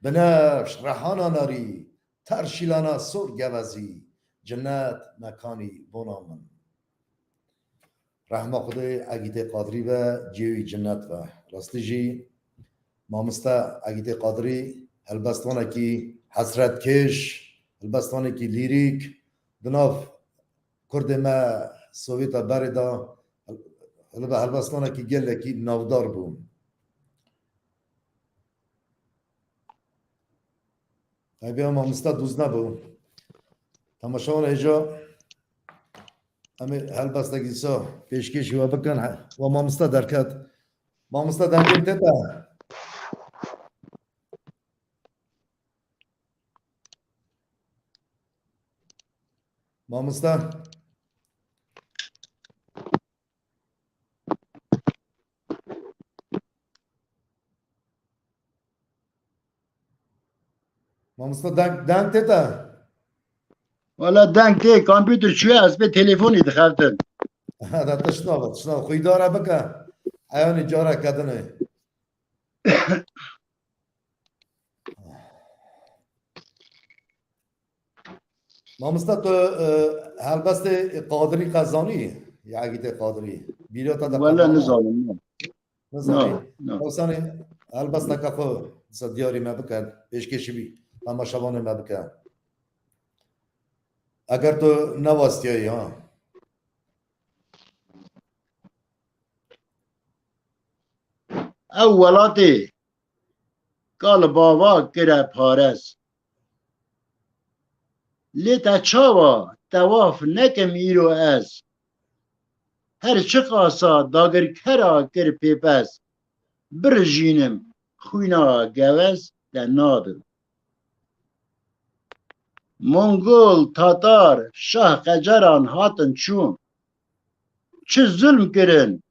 binefş rehana narî, ter şîlana sor gevezî, cinnet mekanî bona min. Rehma Xwedê Egîtê Qadirî ve, cihê wî cinnet ve. Rastî jî mamoste Egîtê Qadirî helbestvanekî hesretkêş, helbestvanekî lîrîk, di nav kurdê me Sovyeta berê de hel-, helbe-, helbestvanekî gelekî navdar bû. Ev ya mamoste dûz nebû. Temaşevan hêja. Em ê helbestekî dîsa pêşkêşî we bikin. He, we mamoste derket. Mamoste dengê min tê te? Mamoste. Mamoste deng, deng tê te? Wala deng tê, kompûter çûye, ez pê telefonî dixebtim. Da tişt nabe, tişt nabe. Xwîdare bike. Eyanî careke dinê. Mamoste, tu, e, helbestê Qadirî qe zanî, ya Egîtê Qadirî? Bîra te de Wele qe nizanim, ne. Nizanî? No, no. Wexsanê helbesteke xwe disa diyarî me bike, pêşkêşî bî, temaşevanê me bike. Eger tu newastiyayî ha. Ew welatê ka li bava kire pares. Lê te çawa tewaf nekim îro ez? Her çiqasa dagirkera kir pêpez, birijînim xwîna gewez te nadim. Mongol, Tatar, Şah Qeceran hatin çûn. Çi zulm kirin,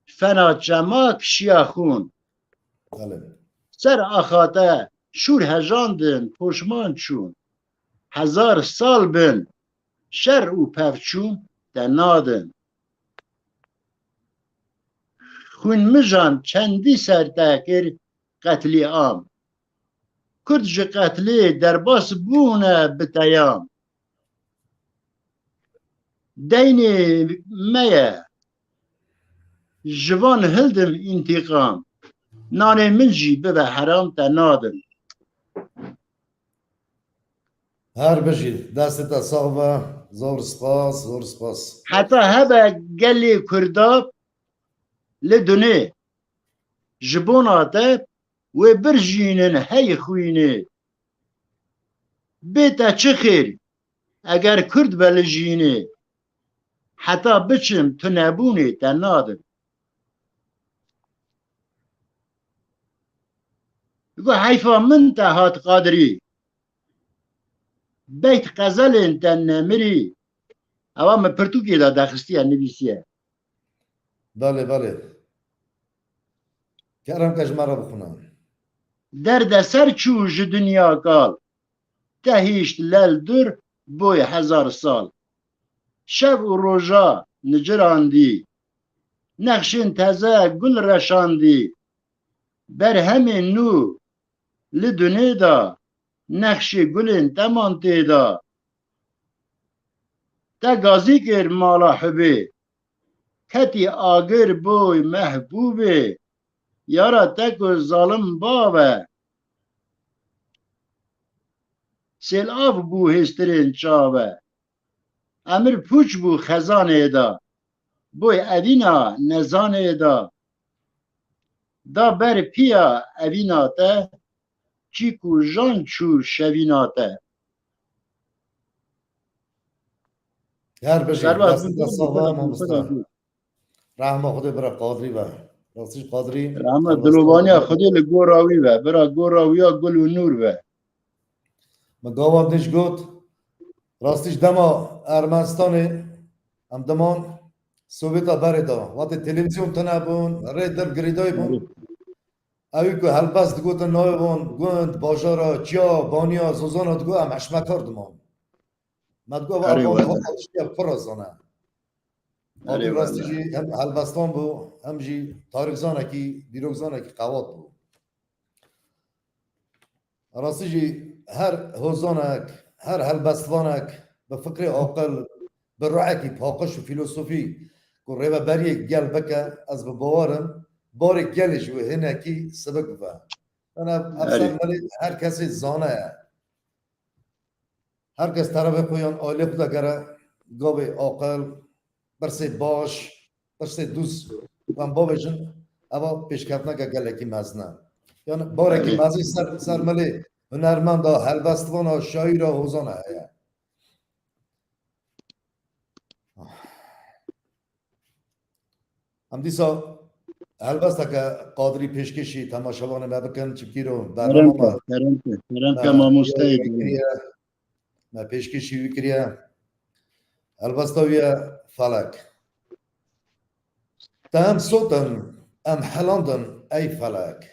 fena çema kişiya xûn. Belê. Ser axate şûr hejandin, poşman çûn. Hezar sal bin, şer û pevçûn te nadin. Xwînmijan çendî ser te kir qetlîam. Kurd ji qetlê derbas bûne bi teyam. Deynê me ye. Ji van hildim întîqam. Nanê min jî bibe heram te nadim. Her bijî. Destê te sax be. Zor spas, zor spas. Heta hebe gelê Kurda li dunê ji bona te wê birjînin hey xwînê. Bê te çi xêr, eger Kurd be li jînê, heta biçim tu nebûnê te nadim. Go heyfa min te hat Qadirî. Beyt xezelên te nemirî. Ewa min pirtûkê de daxistiye, nivîsiye. Belê, belê. Kerem ke ji me re bixwine. Derde ser çû ji dinya kal. Te hişt lel dur boy hezar sal. Şev û roja nicirandî. Nexşên teze gul reşandî. Berhemên nû li dunê de nexşê gulên te man tê de. Te gazî kir mala hubê. Ketî agir boy mehbûbê. Yara te ku zalim bave. Sêlav bû hêstirên çave. Emir pûç bû xezanê de. Boy evîna nezanê de. Da ber piya evîna te. Çî ku jan çû şevîna te. Her bijî. Destê te sax be mamoste. Rehma Xwedê bira Qadrî be. Rastî Qadrî. Rehma dilovaniya Xwedê li gora wî be. Bira gora wî ya gul û nûr be. Min gava din jî got, rastî ji dema Ermenistanê em diman Sovyeta berê de. Wextê televîzyon tune bûn, rê dir girêdayî bûn. Ewî ku helbest digotin navê wan gund, bajara, çiya, baniya, zozana digot em heşmekar diman. Me digot eva Erê, Qadî wele. Xwe tiştiya pir zane. Qadî Erê, rastî wele. Jî hem helbestvan bû, hem jî tarîxzanekî, dîrokzanekî qewat bû. Rastî jî her hozanek, her helbestvanek bi fikrê aqil, bi ruhekî paqij û fîlosofî ku rêveberiyê gel bike, ez bi bawer im, barê gelê ji wê hinekî sibik bibe. Yanî ev, ev Erê. Ser melê her kesê zane ye. Her kes terefê xwe yan ailê xwe de gere gavê aqil, pirsê baş, pirsê dûz, em bavêjin, eva pêşketineke gelekî mezin e. Yanî barekî Erê. Mezin ser, ser milê hunermenda, helbestvana, şaîra, hozana heye. Em dîsa helbesteke Qadirî pêşkêşî temaşevanê me bikin, çimkî ro bernama me. Kerem ke, kerem ke, kerem ke mamosteyê. Me pêşkêşî wî kiriye. Helbesta wî ye Felek. Te em sotin, em helandin ey Felek.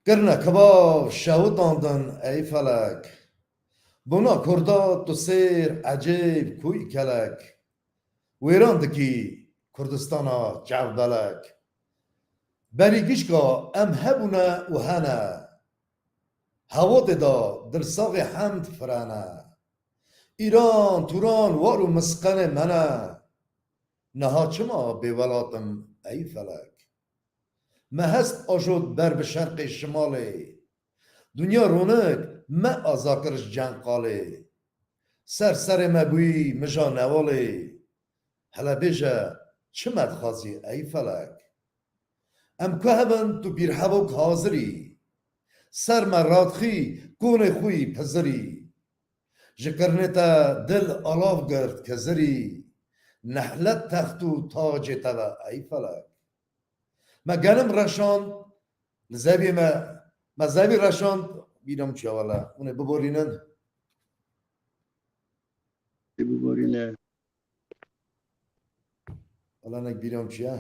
Kirine kibav şewitandin ey Felek. Bona Kurda tu sêr ecêb kûy kelek. Wêran dikî Kurdistana çavbelek. Berî gişka em hebûne û hene. Hewatê de dilsaxê hemd firene. Îran, Turan, war û misqenê me ne. Niha çima bêwelat im ey Felek? Me hest ajot ber bi şerqê şimalê. Dinya ronik me aza kir ji cenqalê. Ser serê me bûyî mija newalê. Hele bêje, çi me dixwazî ey felek? Em ku hebin tu bîrhevok hazirî. Ser me radixî konê xwî pizirî. Ji kirnê te dil alav girt kezirî. Nehlet text û tacê te ve ey felek. Me genim reşand, li zevî me, me zevî reşand, bîra min çiya wele. Hûn ê biborînin. Ê biborîne. Wele nek bîra min çiya.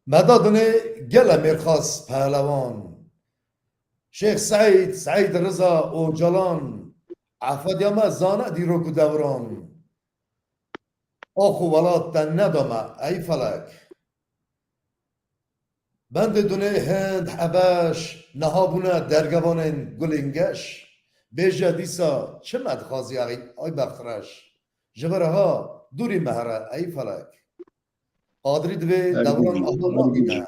Me da dinê gele mêrxas pehlewan. Şêx Seîd, Seîd Riza, Ocalan, Efediya me zane dîrok û dewran. Ax û welat te neda me, ey felek. Bendê dunê Hind, Hebeş, niha bûne dergevanên gulên geş. Bêje dîsa çi me dixwazî ay, ay bextreş? Ji vir ha dûrî me here, ey felek. Qadirî divê Her dewran bûjî, aha her nabîne. Bûjî.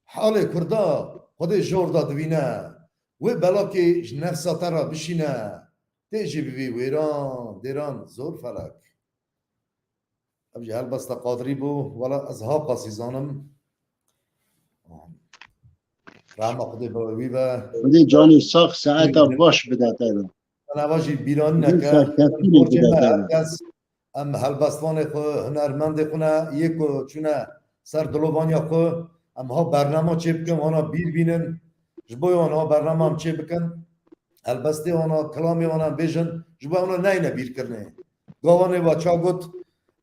Halê Kurda Xwedê jor da divîne. Wê belakê ji nefsa te re bişîne. Tê jî bivî wêran, dêran zor felek. Ev jî helbesta Qadirî bû. Wela ez ha qasî zanim. Rehma Xwedê bi wî be. Xwedê canê sax, saeta baş bide te de. Nava jî bîranî neke. Serkeftinê bide te de. Her kes, em helbestvanê xwe, hunermendê xwe ne, yê ku çûne ser dilovaniya xwe, em ha bernama çê bikin, wana bîr bînin. Ji bo wan ha bernama em çê bikin. Helbestê wana, kilamê wana em bêjin, ji bo wana neyne bîrkirinê. Gavanê we ça got,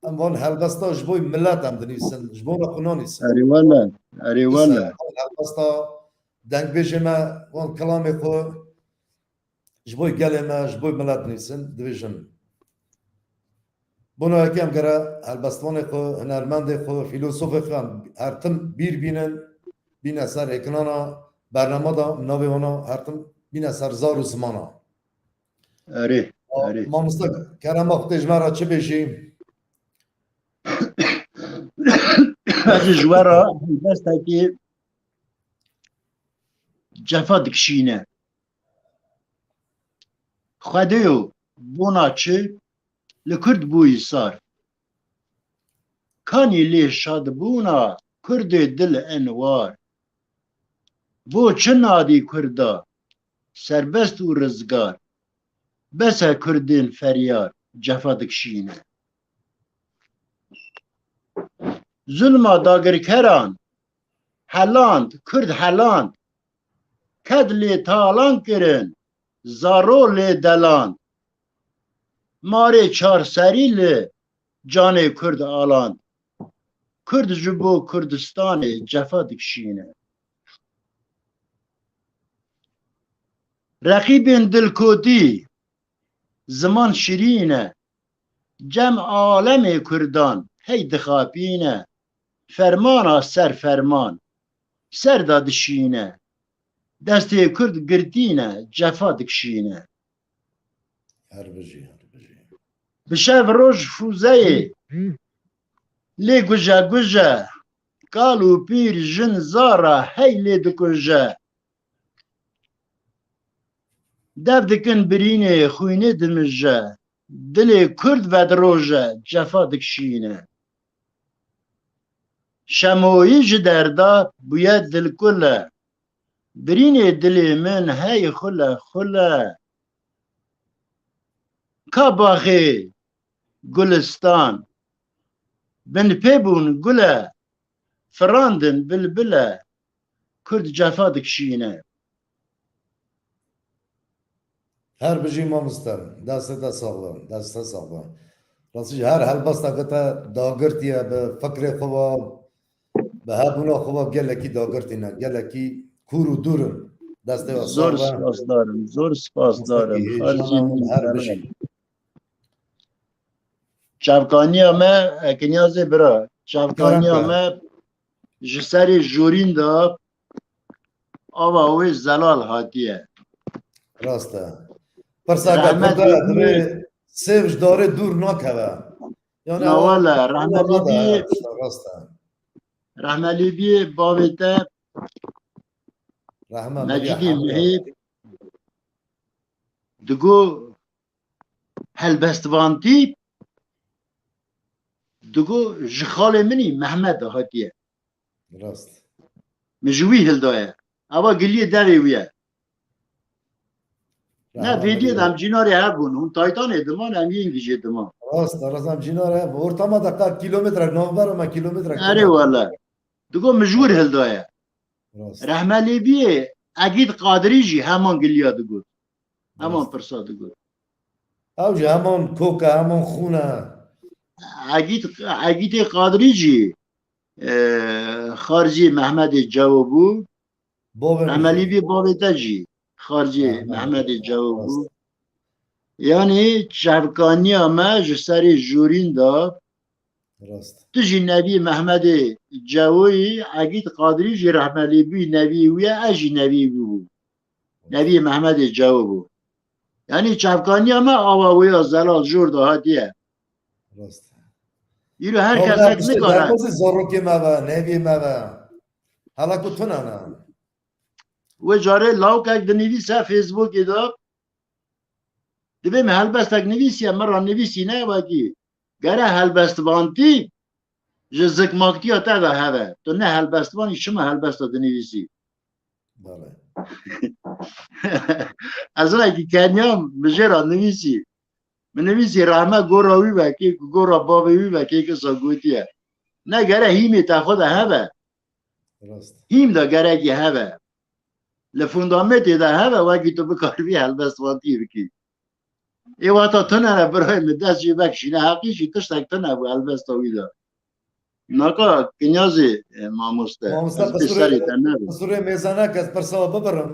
em van helbesta ji bo milet em dinivîsin, ji bo xwe nanivîsin. Erê wele, erê wele. Helbesta dengbêjê me, van kilamê xwe, ji bo gelê me, ji bo milet nivîsin, divêjin. Bona yekê em gere helbestvanê xwe, hunermendê xwe, fîlosofê xwe em her tim bîr bînin, bîne ser êknana bernama da, navê wana her tim bîne ser zar û zimana. Erê, erê. Mamoste, kerema xwe tê ji me re çi bêjî? Ez ji we re helbestekî cefa dikişîne. Xwedêyo bona çi li Kurd bûyî sar. Kanî lê şadbûna Kurdê dil enwar. Bo çi nadî Kurda serbest û rizgar? Bes e Kurdên feryar cefa dikişîne. Zulma dagirkeran heland, Kurd heland. Ked lê talan kirin, zaro lê deland. Marê çarserî li canê Kurd aland. Kurd ji bo Kurdistanê cefa dikişîne. Reqîbên dilkotî, ziman şirîn e. Cem alemê Kurdan hey dixapîne. Fermana ser ferman, ser de dişîne. Destê Kurd girtîne, cefa dikişîne. Her bijî, her bijî. Bi şev roj fûzeyê lê guje guje. Kal û pîr, jin, zara hey lê dikuje. Dev dikin birînê, xwînê dimije. Dilê Kurd vediroje, cefa dikişîne. Şemoyî ji derda bûye dilkule. Birînê dilê min hey xule xule. Ka baxê gulistan, bin pê bûn gule, firandin bilbile, Kurd cefa dikişîne. Her bijî mamoste. Destê te sax be. Destê te sax be. Rastî jî her helbesteke te dagirtiye bi fikrê xwe ve, bi hebûna xwe ve gelekî dagirtî ne. Gelekî kûr û dûr in. Destê we sax be. Zor spasdar im. Zor spasdar im. Her bijî. Çavkaniya me, Ekiniyazê bira, çavkaniya me ji serê jorîn de ava wê zelal hatiye. Rast e. Pirseke Kurda divê sêv ji darê dûr nakeve. Yani na wele, rehmetî dî, rast e. Rehme lê biyê bavê te. Rehme Mecîdê Mihêb digo helbestvantî, digo ji xalê min î Mehmed hatiye. Rast. Min ji wî hildaye. Eva giliyê devê wî ye. Ne, vêdiyê de em cînarê hev bûn. Hûn Taytanê diman, em yên gijê diman. Rast, rast, em cînarê hev. Ortama de qat kilometrek navber, ama kilometrek. Erê wele. Digo min ji wir hildaye. Rast. Rehme lê biyê, Egîd Qadirî jî heman giliya digot. Heman pirsa digot. Ew jî heman kok e, heman xûn e. Egîd, Egîdê Qadirî jî, e, xarcî Mehmedê Cewo bû. Bavê min Rehme lê biyê bavê te jî xarcî Mehmedê Cewo bû. Yanî çavkaniya me ji serê jorîn de. Rast. Tu jî nevî Mehmedê Cewoyî, Egîd Qadirî jî rehme lê bû, nevî wî ye, ez jî nevî wî bû. Nevî Mehmedê Cewo bû. Yanî çavkaniya me awa wê ya zelal jor de hatiye. Rast. Îro her kesek nikare. Zarokê me ve, neviyê me ve. Hala ku tune ne. Wê carê lawkek dinivîse Facebookê de, dibê min helbestek nivîsiye, min re nivîsîne wekî. Gere helbestvantî ji zikmaktiya te de heve. Tu ne helbestvan î, çima helbesta dinivîsî? Bale. Ez rekî keniyam, min jê re nivîsî. Min nivîsî rehme gora wî vekê, ku gora bavê wî vekê kisa gotiye. Ne gere hîmê te xwe de heve. Rast. Hîm de gerekî heve. Li fundamentê de heve, wekî tu bikaribî helbestvantî bikî. Ê wata tune ne birayê min, dest jê vekişîne, heqî jî tiştek tune bû helbesta wî de. Naka kinyazê, e, mamoste. Mamoste, ez pê qisûrê, serê te nebim. Qisûrê mêze neke, ez pirsa bibirim.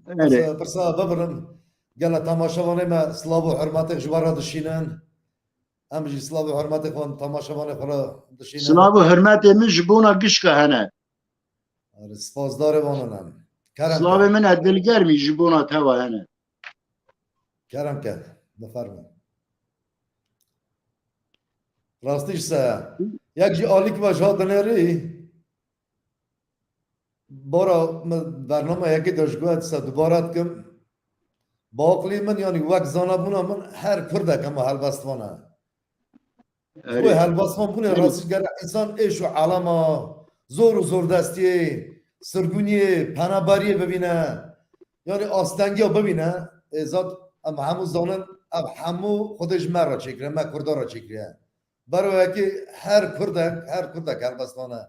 Erê. Pirsa bibirim. Gela temaşevanê me silav û hurmetê ji we re dişînin. Em jî silav û hurmetê xwe temaşevanê xwe re dişînin. Silav û hurmetê min ji bona gişka hene. Erê, spasdarê wan in em. Kerem ke. Silavê min e dilgermî ji bona te ve hene. Kerem ke. Bifermin. Rastî ji se. Yek jî alîk ve ji hat dinêrî. Bora min bername yekê de ji guhet se dubare dikim. Bi aqilî min, yanî wek zanebûna min, her kurdek hema helbestvan e. Erê. Wê helbestvan bûne, erê, rastî gere însan êş û elema, zor û zordestiyê, sirgûniyê, penaberiyê bibîne. Yanî astengiya bibîne. Ê zat em hemû zanin, ev hemû Xwedê ji me re çêkiriye, me Kurda re çêkiriye. Berwekî her kurdek, her kurdek helbestan e.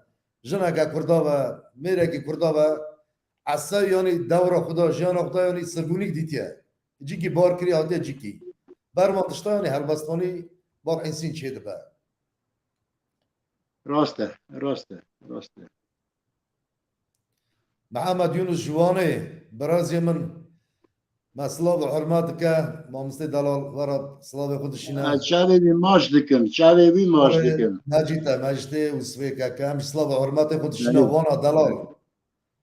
Jineke kurda be, mêrekî kurda be, ese yanî dewra xwe de, jiyana xwe de yanî sirgûnîk dîtiye. Cîkî bar kiriye, hatiye cîkî. Ber van tişta yanî helbestanî bar însîn çêdibe. Rast e, rast e, rast e. Mihemed Yunus ji Wanê, birazê min, me silav û hurmet dike, mamostê delal, we re silavê xwe dişîne. Ez çavê wî maç dikim, çavê wî maç dikim. Mecîte, mecîtê û sivêkeke, em ji silav û hurmetê xwe dişîne, belê, Wana delal.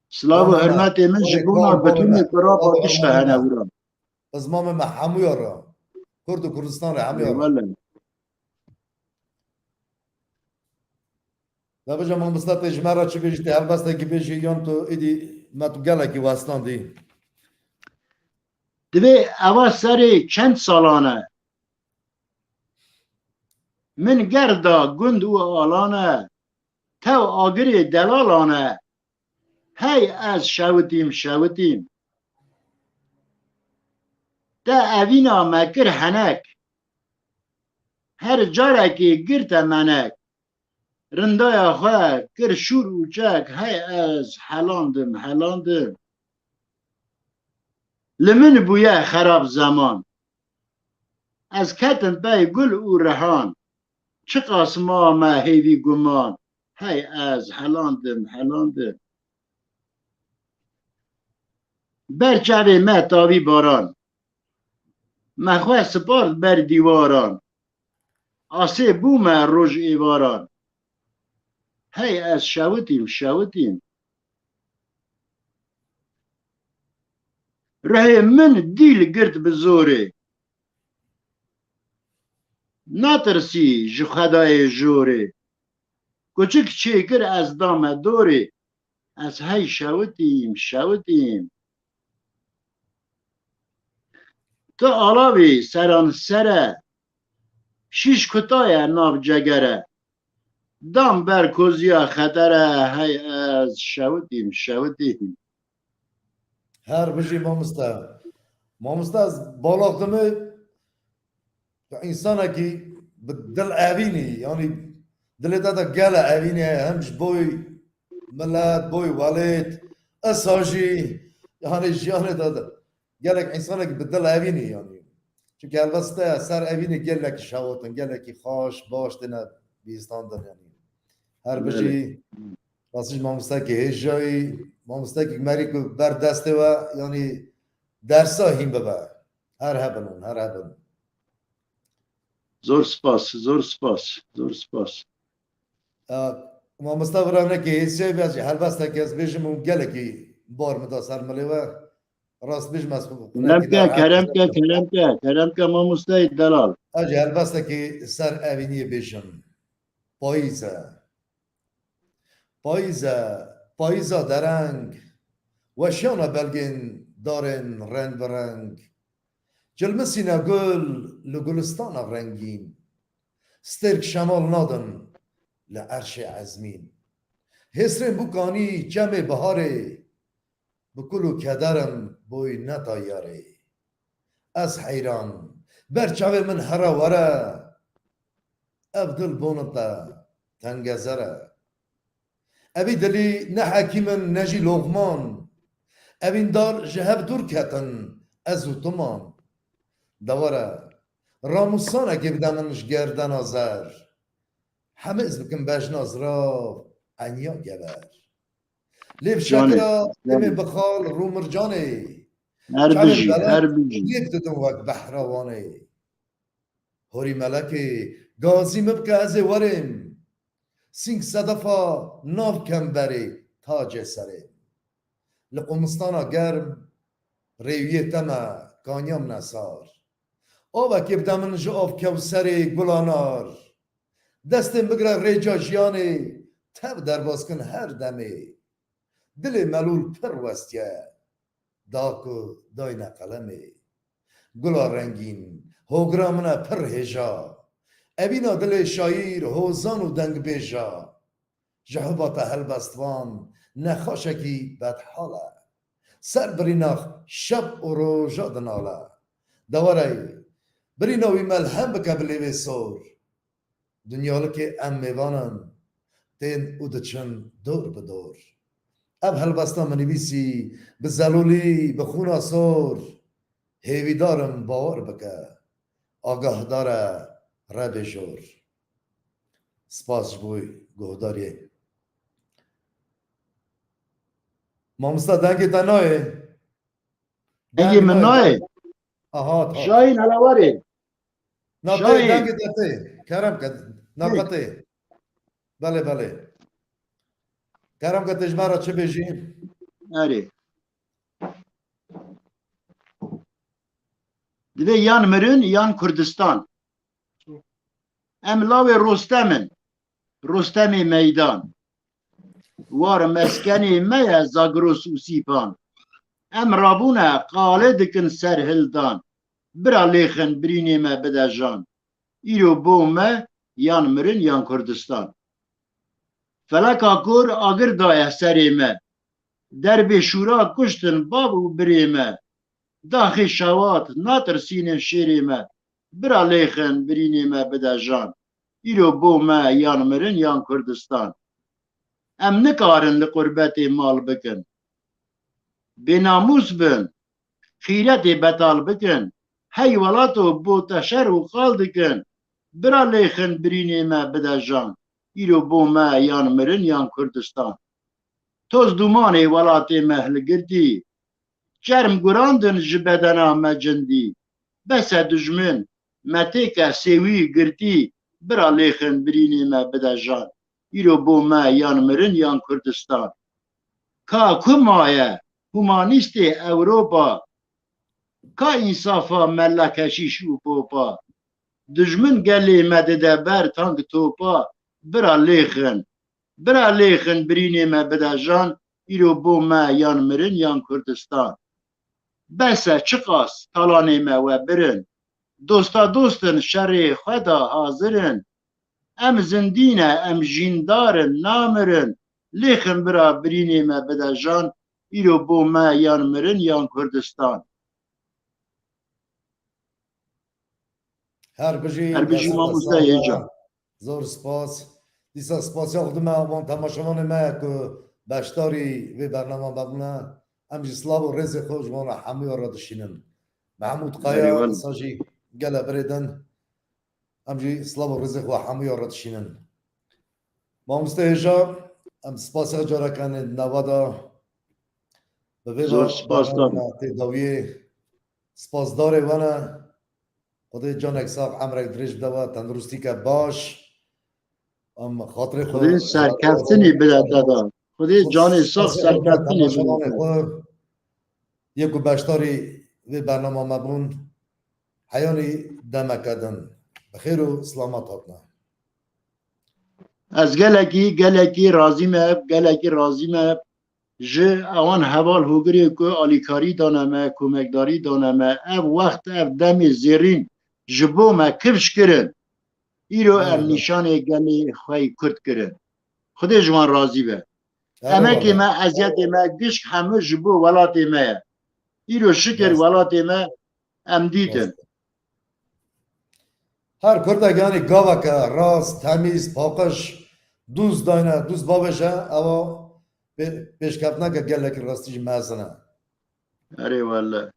Silav û hurmetê min ji bona bitunê kurapa gişka hene wira. Bizmamê me hemûya re. Kurd û Kurdistanê hemûya re. Eyvallah. Vebêje mamoste, tê ji me re çi bêjî, tê helbestekî bêjî, yan tu êdî me tu gelekî westandî? Divê eva serê çend salan e. Min gerda gund û alan e. Tev agirê delalan e. Hey ez şewitîm, şewitîm. Te evîna me kir henek. Her carekê girte menek. Rindaya xwe kir şûr û çek, hey ez helandim, helandim. Li min bûye xerab zeman. Ez ketim pey gul û rihan. Çiqas ma me hêvî guman, hey ez helandim, helandim. Ber çavê me tavî baran. Me xwe spart ber dîwaran. Asê bûme roj êvaran. Hey ez şewitîm, şewitîm. Rihê min dîl girt bi zorê. Natirsî ji Xwedayê jorê. Kuçik çêkir ez dame dorê. Ez hey şewitîm, şewitîm. Tu alavî seran sere, şîş kutaye nav cegere. Dam ber koziya xetere, hey ez şewitîm, şewitîm. Her bijî mamoste. Mamoste ez balaxdime, tu însanekî bi dil evînî, yanî dilê te de gele evînî heye, hem ji boy milet, boy welêt, esa jî, yanî jiyanê te de gelek însanekî bi dil evînî, yanî. Çimkî helbest te ser evînê gelekî şewat in, gelekî xaş, baş têne bihîstandin, yanî. Her bijî, rastî jî mamostekî hêjayî, mamostekî merî ku ber destê we, yanî dersa hîn bibe. Her hebin hûn, her hebin. Zor spas, zor spas, zor spas. Ya, mamoste vira nekê hêsiyayî be, ez jî helbestekî ez bêjim û gelekî bar min da ser milê we. Rast bêjim ez xwe Kerem ke, kerem ke, kerem ke, kerem ke mamosteyê delal. Ez jî helbestekî ser evîniyê bêjim. Payîz e. Payîz e, payîza dereng. Weşiyana belgên darên reng bi reng. Cilmisîne gul li gulistana rengîn. Stêrk şemal nadin li erşê ezmîn. Hêsrên bû kanî çemê biharê. Bi kul û kederim boy neta yarê. Ez heyran, ber çavê min here were. Ev dil bonin te tengezer e. Evî dilî ne hekîm in, ne jî loxman. Evîn dar ji hev dûr ketin, ez û tu man. De were, ramûsanekê bide min ji gerdena zer. Hemê ez bikim bejna zirav, enya gever. Lêv şekira demê bixal rûmircanê. Her bijî, her bijî. Lêv didin wek behra Wanê. Horî melekê, gazî min bike ez ê werêm. Sîng sedefa nav kemberê tacê serê. Li qumistana germ, rêwiyê te me, kanya min e sar. Avekê bide min ji av kewserê gula nar. Destên bigire rêca jiyanê, tev derbas kin her demê. Dilê melûl pir westiye, da ku dayne qelemê. Gula rengîn, hogira min e pir hêja. Evîna dilê şaîr, hozan û dengbêja. Ji hiva te helbestvan, nexaşekî bedhal e. Ser birîna şev û roja dinale. De were, birîna wî melhem bike bi lêvê sor. Dinyalikê em mêvan in, tên û diçin dor bi dor. Ev helbesta min nivîsî bi zelûlî, bi xûna sor. Hêvîdar im bawer bike, agahdar e Rebê jor. Spas ji bo guhdariyê. Mamosta dengê te nayê. Dengê min nayê. Aha, tamam. Şahin helawarê. Na tê, Şahin. Dengê te tê. Kerem ke. Na Tê. Tê. Belê, belê. Kerem ke te ji me re çi bêjî? Erê. Divê yan mirin yan Kurdistan. Em lawê Rostem in. Rostemê meydan. War meskenê me ye Zagros û Sîpan. Em rabûne qalê dikin ser hildan. Bira lêxin birînê me bide jan. Îro bo me yan mirin yan Kurdistan. Feleka kor agir daye serê me. Derbê şûra kuştin bav û birê me. Daxê şawat natirsînin şêrê me. Bira lêxin birînê me bide jan. Îro bo me yan mirin yan Kurdistan. Em nikarin li qurbetê mal bikin. Bênamûs bin, xîretê betal bikin. Hey welato bo te şer û qal dikin. Bira lêxin birînê me bide jan. Îro bo me yan mirin yan Kurdistan. Toz dumanê welatê me hilgirtî. Çerm gurandin ji bedena me cindî. Bes e dijmin, me têke sêwî girtî, bira lêxin birînê me bide jan. Îro bo me yan mirin yan Kurdistan. Ka ku maye, humanîstê Ewropa? Ka însafa mella keşîş û popa? Dijmin gelê me dide ber tank topa, bira lêxin Bira lêxin birînê me bide jan, îro bo me yan mirin yan Kurdistan. Bes e çiqas talanê me we birin. Dosta dost in, şerê xwe da hazir in. Em zindî ne, em jîndar in, namirin. Lêxin bira birînê me bide jan, îro bo me yan mirin yan Kurdistan. Her bijî Her bijî dest mamoste sağ Hêja. be. Zor spas. Dîsa spasiya xwe dime wan temaşevanê me ku beşdarî vê bernama me bûne. Em jî silav û rêzê xwe ji wan re hemûya re dişînin. Mehmûd Kaya, Eyvallah. Dîsa jî gele birê din. Em jî silav û rêzê xwe hemûya re dişînin. Mamoste Hêja, em spasiya carekanê nava da. Bi vê Zor ve spas, bernama tabii. Tê dawiyê. Spasdarê we ne. Xwedê canek sax, emrek dirêj bide we, tenduristîke baş. Em xatirê xwe Xwedê serkeftinî bide te da. Xwedê canê sax serkeftinî bide temaşevanê te. Xwe yê ku beşdarî vê bernama me bûn, heyanî demeke din. Bi xêr û silamet hatine. Ez gelekî, gelekî razî me, gelekî razî me ji ewan heval hogirê ku alîkarî dane me, komekdarî dane me. Ev wext, ev demê zêrîn ji bo me kifş kirin. Îro em Eyvallah. nîşanê gelê xwe yî Kurd kirin. Xwedê ji wan razî be. Emekê Eyvallah. me, eziyetê me, gişk hemû ji bo welatê me ye. Îro şikir Rast. Welatê me em dîtin. Rast. Her Kurdek, yanî, gaveke rast, temîz, paqij, dûz dayne, dûz bavêje, ewa pê-, pêşketineke gelekî rastî jî mezin e. Erê wele.